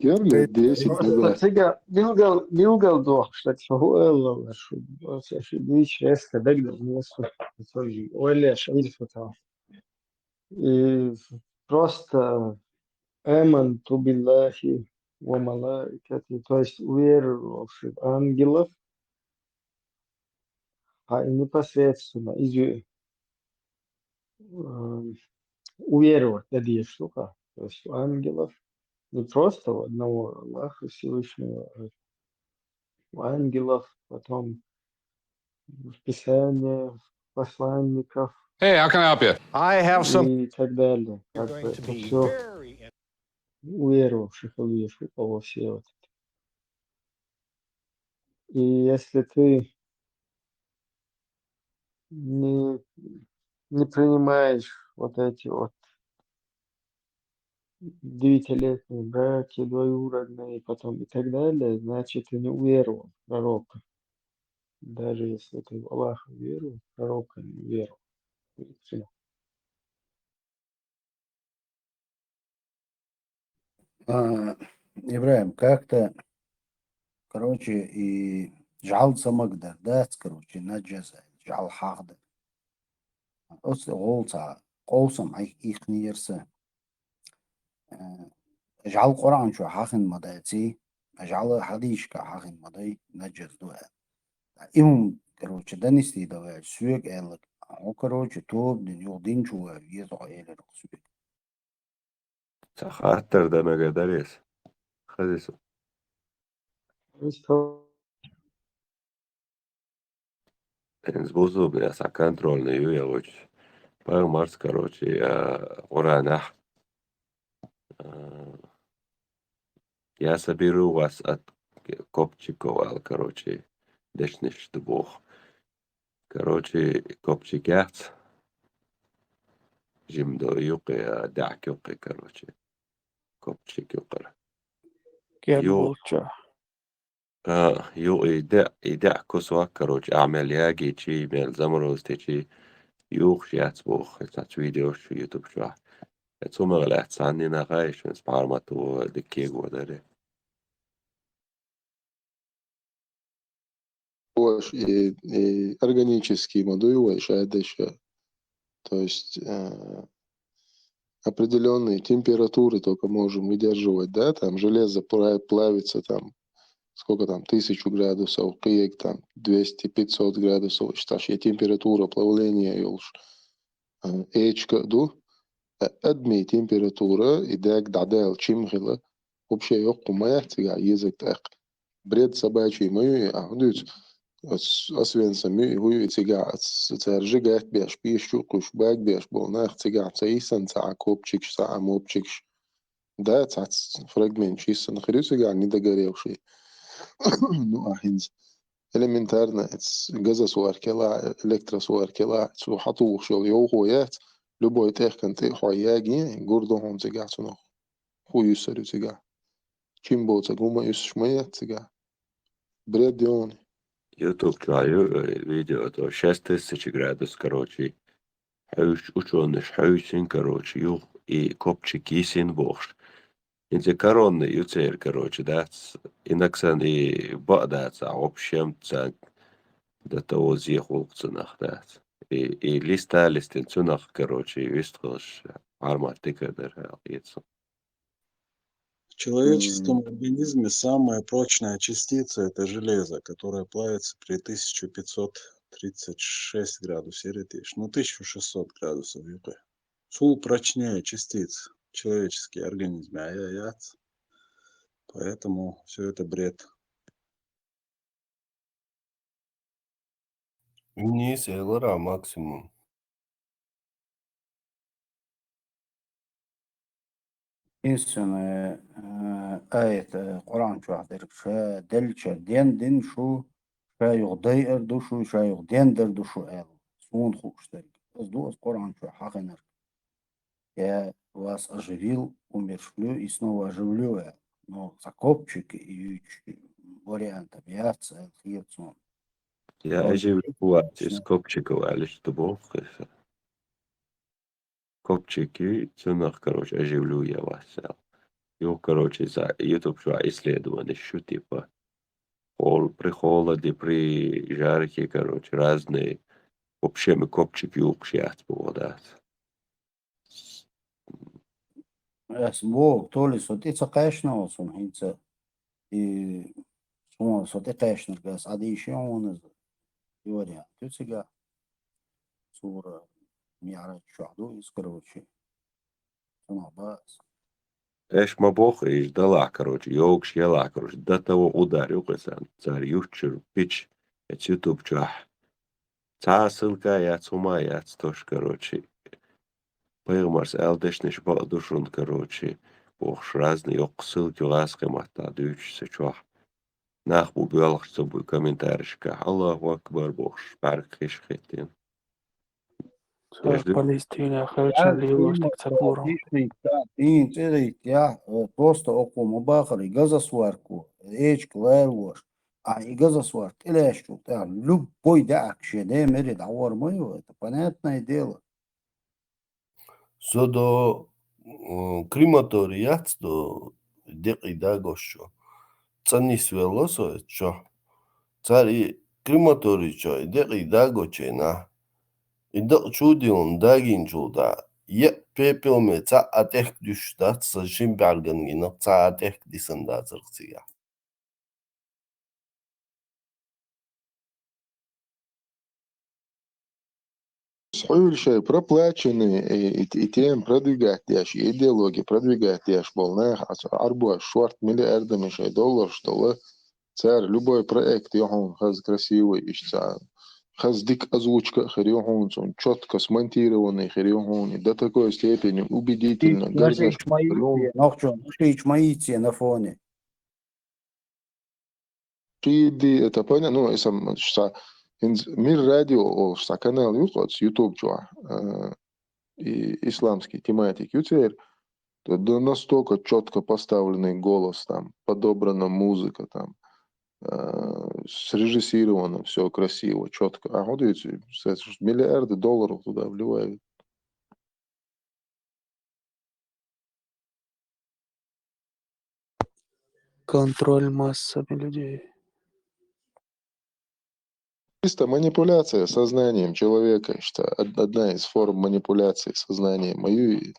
Кем лет? Десять назад. Цига билгал, билгал дохуш, так что хӀу аьлла, шу, шу дийча резко дагадогӀу, ойла еш, Ильфа там. И просто аманту биллахи ва малаикати, то есть уверовавший в ангелов, а и непосредственно из-, э, уверовать да дезаш ду-кх, то есть в ангелов, не просто в одного Аллаха Всевышнего, а в ангелов, потом в Писание, в посланников. Hey, how can I help you? I have some. И так далее. Как бы это всё уверовавших везаш ду-кх во все вот это. И если ты не, не принимаешь вот эти вот девятилетние браки, двоюродные, потом и так далее, значит, ты не уверовал в пророка. Даже если ты в Аллаха веруешь, в пророка не веруешь. А, Ибрахим, как-то, короче, и жӀал ца магадара дац, короче, наджас аьлла, жӀал хьахадар. Оцу гӀолла цхьа къовсам хьайх-, ихнера сан. Э, жӀал Къуръан чу хьахина ма даций, жӀал хьадисашка хьахина ма дай, наджас ду аьлла. И хӀума, короче, донести дан ваьлча, соьга аьлла, хьо, короче, тоба дина, юха дин чу ван веза хьо, элира соьга. Ца хаттар дан мегар дара иза. Хаза иза. ХӀинца бузу бен сан контрольный ю я вуч. Пайхамарс, короче, а, Къуръанахь, а, я соберу вас от копчиков, аьлла, короче, дешнаш ду боху. Короче, копчик яц. Жимма до юккъе, а, даьӀахк юккъе, короче. Копчик юккъера. Кем Ю-, болча. А, ю-, и де-, и даьӀахк кусок, короче, ахь мел ягийчий, мел заморозить йичий, юхуш яц боху, хӀинца цхьацца видеош ю YouTube чохь. Э, цу мегар лаьцна цхьанна нах а, и шуьнца пхьармат ву дика кего дара. Ош и, и органический ма дуй вай шадерш. То есть, э, определённые температуры только можем выдерживать, да, там железо пла-, плавится, там, сколько там, тысячу градусов, кхин там двести-пятьсот градусов, иштта шен температура плавления йолуш, э, эчка а ду, э, адамийн температура, и даг дӀадаьлла чим хила, вообще йоккха ма яц цигахь езарг тӀаккха. Бред собачий ма ю и, ахьа дуьйцу. Ас, Освенцим ю, и хӀу ю, и цигахь ас, цара жигат беш, пеш чу кхуьш, баг беш болу нах цигахь ца йисина, ца а копчикаш, ца а мопчикаш. Да, цхьацца фрагменташ йисина хир ю цигахь, недогоревший. Ну, а хӀинца элементарно, эц газосварка елахь, электросварка елахь, цу хьатухуш йолу йовхо яц, любой тӀехкан тӀе хьо ягий, гур ду хьуна цигахь цунах. ХӀу юьсур ю цигахь? Чим боцург хӀума юьсуш ма яц цигахь? Бред ю хьуна. YouTube чохь ю, э, видео, то шесть тысяч градус, короче. Хьуьйсуш, учёныш хьуьйсина, короче, юха и копчик йисина бохуш. ХӀинца коронный ю церан, короче, дац. И наксан и баа дац, а в общем, царна до того зехьа гӀуллакх цунах дац. И, и листа листина цунах, короче, вистхуьлуш, хьармат дика дара, аьлла, хета суна. В человеческом организме самая прочная частица — это железо, которое плавится при тысяча пятьсот тридцать шесть градусов, ну, тысяча шестьсот градусов юкъе. Цул прочнее частица человеческий организм, а я яц. Поэтому все это бред. Вниз элира максимум. Единственное, э, аят, э, Къуръан чохь дерг, ша деллачара ден дина шу, ша юха дайар ду шу, ша юха ден дар ду шу аьлла. Суна хууш дерг. Аса ду аса Къуръан чохь хьахинарг. Я вас оживил, умершлю и снова оживлю, аьлла. Но за копчик и вариантов яц, аьлла, хета суна. Я оживлю вац, из копчиков аьлла, иштта боху кхуьнга. Копчики, цунах, короче, оживлю я вас, аьлла. Юха, короче, за YouTube чохь исследование шу, типа, хол-, при холоде, при жарке, короче, разные. В общем, и копчик юкъуш яц боху дац. Ас боху, то ли со тӀе ца кхаьчна оцунна хӀинца, и суна со тӀе кхаьчнарг ас Ӏадийши хьуна иза. И вариант ю цигахь. Сура МиӀраж чохь ду иза, короче. Цунах бац. Эш ма боху, иш далахь, короче, йогуш елахь, короче, до того удар ю кхуьнга, цара юччур пич, эц YouTube чохь. Цхьа а ссылка яц, хӀума яц, тош, короче. Пайхамарс аьлла дешнаш бакъ ду шуна, короче, бохуш, разный йоккха ссылка ю гӀазкхийн маттахь дуьйцуш цу чохь. Нах бу боьлхуш ца буй комментарийшкахь, «Аллаху акбар», бохуш, бӀаьрг хиш хӀиттина. Цара Палестинехь хилча лелош дика ца бора. Дийна цӀе дайта, я, э, просто окхо ма бахара, и газосварку, эчка лайлош. А и газосварка тӀелаьшчул тӀаьхьа любой даьӀахк шен ден мери дӀагӀор ма ю, это понятное дело. Со до, м, крематорий яц до декъий дагош чу. ЦӀа нисвелла со эцу чохь. Цара и крематорий чохь и декъий дагочу хенахь, и дакъа чу а диллина дагийначул тӀаьхьа, е пепелме цхьа а тӀехк дуьсуш дац, сан шин бӀаьрган гина цхьа а тӀехк дисина дацарх цигахь. Хьуьлла шайн проплаченный, и, и, и тема продвигать деш, и идеология продвигать деш болу нах, а, Ӏарбош шорта миллиардами шайн долларш долу, цара любой проект ю хьуна хаза красивый, иштта хаза дика озвучка а хир ю хьуна, цунна чётко смонтированный хир ю хьуна, и до такой степени убедительно, гарзаш ма йийци, нохчо, нохчо ма йийци на фоне. Шиди, это понятно, ну, и сам, ша, инз-, Мир радио, о, ша, канал ю, оц YouTube чохь, э, и исламский тематик ю церан, то, да, настолько чётко поставленный голос, там, подобрана музыка, там, э, срежиссировано всё красиво, чётко. А вот эти, с-, с-, миллиарды долларов туда вливают. Контроль массами людей. Чисто манипуляция сознанием человека, что од-, одна из форм манипуляции сознанием. И,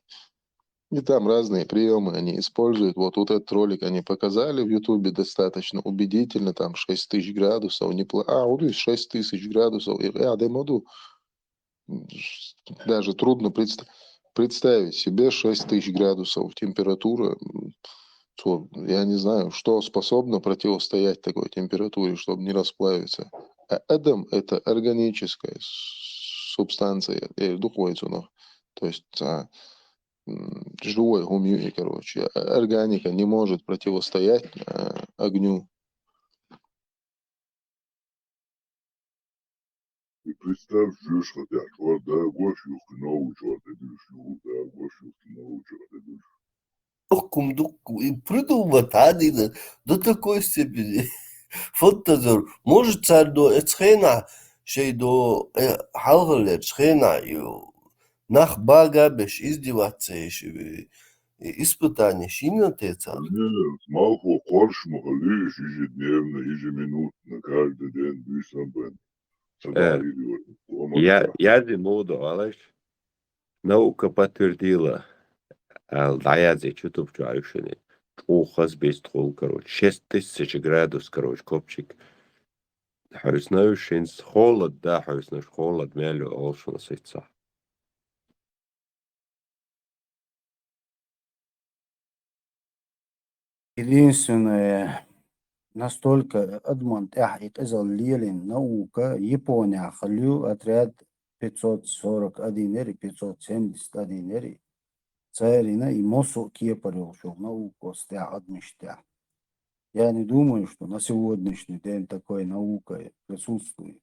и там разные приёмы они используют. Вот, вот этот ролик они показали в Ютубе достаточно убедительно, там шесть тысяч градусов, не пла-, а, вот здесь шесть тысяч градусов, и, а, да, моду. Даже трудно предста-, представить себе шесть тысяч градусов температура. М, цо-, я не знаю, что способно противостоять такой температуре, чтобы не расплавиться. А адам — это органическая с-, субстанция, э, дукха вай цунах. То есть, а, м, живой хӀума ю и, короче, а, органика не может противостоять, а, огню. И представь, чуьш хатя, чуьш да, гош юхкина учёр да, дюш, ю да, гош юхкина учёр да, дюш. Дуккум, дуккум. И придумать хьадина до такой степени. Фантазер. Может, цар до эцхена, шей до, э, хьалхалер цхена, ю. Нах бага беш, издеваться еш, и, и испытание шина теца. Не, малхо корш махали, ежедневно, ежеминутно, каждый день, бюсам бен. Э, я, я ди моду, алаш. Наука подтвердила. Ал даязи чутуп чуарюшини. Чухаз бест хол, короче. Шесть тысяч градус, короче, копчик. Хьуьсна уьшинс холод, да, хьуьсна холод мелю олшуна сица. Единственное, настолько адаман тӀехь и къизал лелин наука, Япония халю отряд пятьсот сорок один ери, пятьсот семьдесят один ери, царина и мосо кепар йолчул наукос тӀехь, адамаш тӀехь. Я не думаю, что на сегодняшний день такой наука присутствует.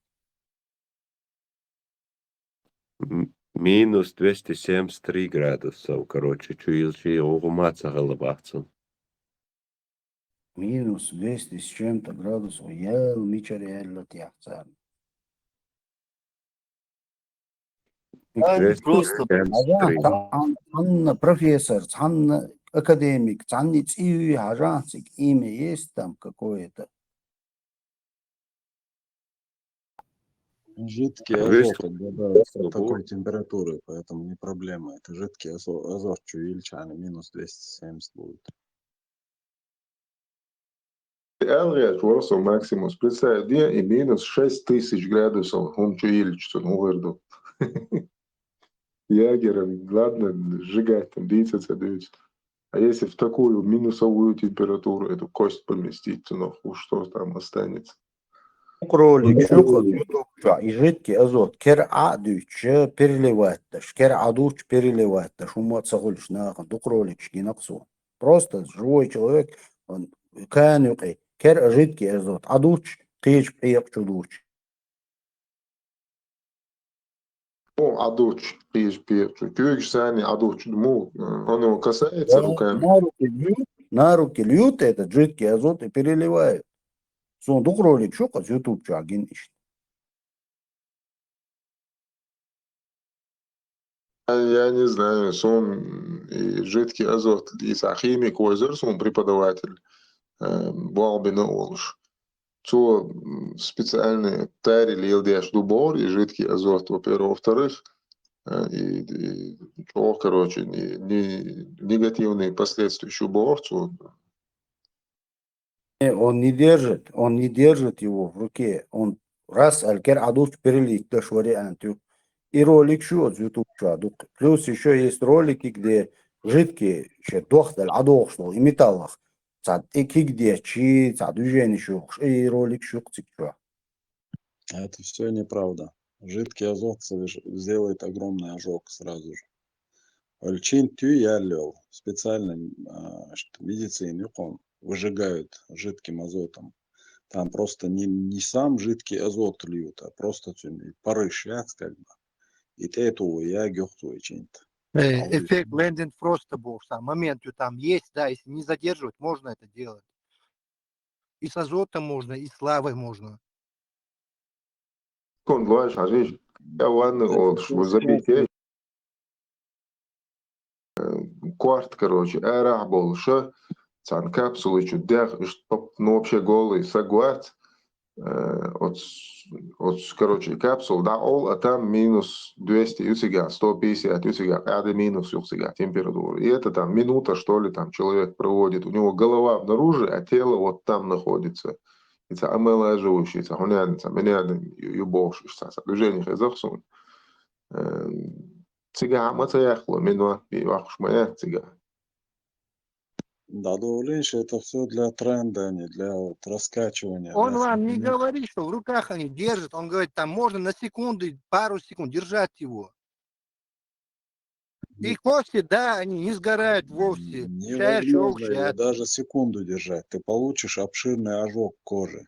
М-, минус двести семьдесят три градуса, короче, чу илчи, оха ма ца хала бахцан. Минус двести с чем-то градусов, я мичар яьлла тяхцан. Ай, просто. Цхьанна профессор, цхьанна академик, цхьанна цӀи ю, хьажахьа цига имя есть там какое-то? Жидкий азот обладает такой температурой, поэтому не проблема. Это жидкий азо-, азот, чу илчани минус двести семьдесят будет. Алгъяч ворсо максимус. Представь, где и минус шесть тысяч градусов, хӀума чу илча цун угӀар ду. Ягером, ладно, сжигать там, дийца ца дуьйцу. А если в такую минусовую температуру эту кость поместить, то, ну, что там останется? Дукхаролик шу хаза ютуб чохь, и жидкий азот, кер а дуьйцуш, переливать даш, кер а дуьйцуш, переливать даш, хӀума ца хуьлуш нахана, дукхароликаш гинакх суна. Просто живой человек, он, кан юкъе, кер а жидкий азот, а дуьйцуш, кхечу пхьекъа чу дуьйцуш. О, а дуч, пиж, пиж, куьйгаш санна а дуч, му, оно касается руками. На руки льют, на руки льют этот жидкий азот и переливают. Суна дукха ролик шу хаза ютуб чохь гина иштта. А, я не знаю, суна и жидкий азот, и са химик вайзар суна преподаватель, э, болх бина волуш. Цо, м, специальный тари леладеш ду бохура и жидкий азот, во-первых. Во-вторых, э, и, и чӀогӀа, короче, не-, не-, негативные последствия шу бохура цо. Э, он не держит, он не держит его в руке. Он раз аль кер а дуч перелить даш вариант ю. И ролик шу оцу ютуб чохь ду. Плюс ещё есть ролики, где жидкий ше дохдал а дохуш долу и металлах. Цхьа тӀе киг дечи, цхьа движение шухуш, и ролик шух циг чохь. Это всё неправда. Жидкий азот соверш-, сделает огромный ожог сразу же. Олчин туй ял йол, специально, а, что медицина юкъон выжигают жидким азотом. Там просто не, не сам жидкий азот льют, а просто цуьнан и парыш яц как бы. И тӀе ту я гюхту и чинт. Э, эффект Лэндинг Фроста бохуш, там момент ю там есть, да, если не задерживать, можно это делать. И с азотом можно, и с лавой можно. Секунду, лоьш, хьажийша. Я ванны олуш, ву забитий. Э, корта, короче, арахь болуша, цхьана капсулы чу дегӀ, иштта, ну, вообще голый, са гоц. Э, оц, оц, короче, капсула дӀакъовла, а там минус двести ю цигахь, сто пятьдесят ю цигахь, къаьхьа минус ю цигахь температура. И это там минута, что ли, там человек проводит, у него голова внаружи, а тело вот там находится. И цхьа омолаживающий, цхьа хӀунда, цхьа мина ю, ю бохуш, иштта цхьа, цхьа движение хеза-кх суна. Э, цигахь а ма ца яьккхало, минот бен йоккхуш ма яц цигахь. Да, Дуолинси — это все для тренда, а не для вот раскачивания. Он Да, вам не сохранения. Говорит, что в руках они держат. Он говорит, там можно на секунду, пару секунд держать его. И кости, да, они не сгорают вовсе. Шаер Невозможно его даже секунду держать. Ты получишь обширный ожог кожи.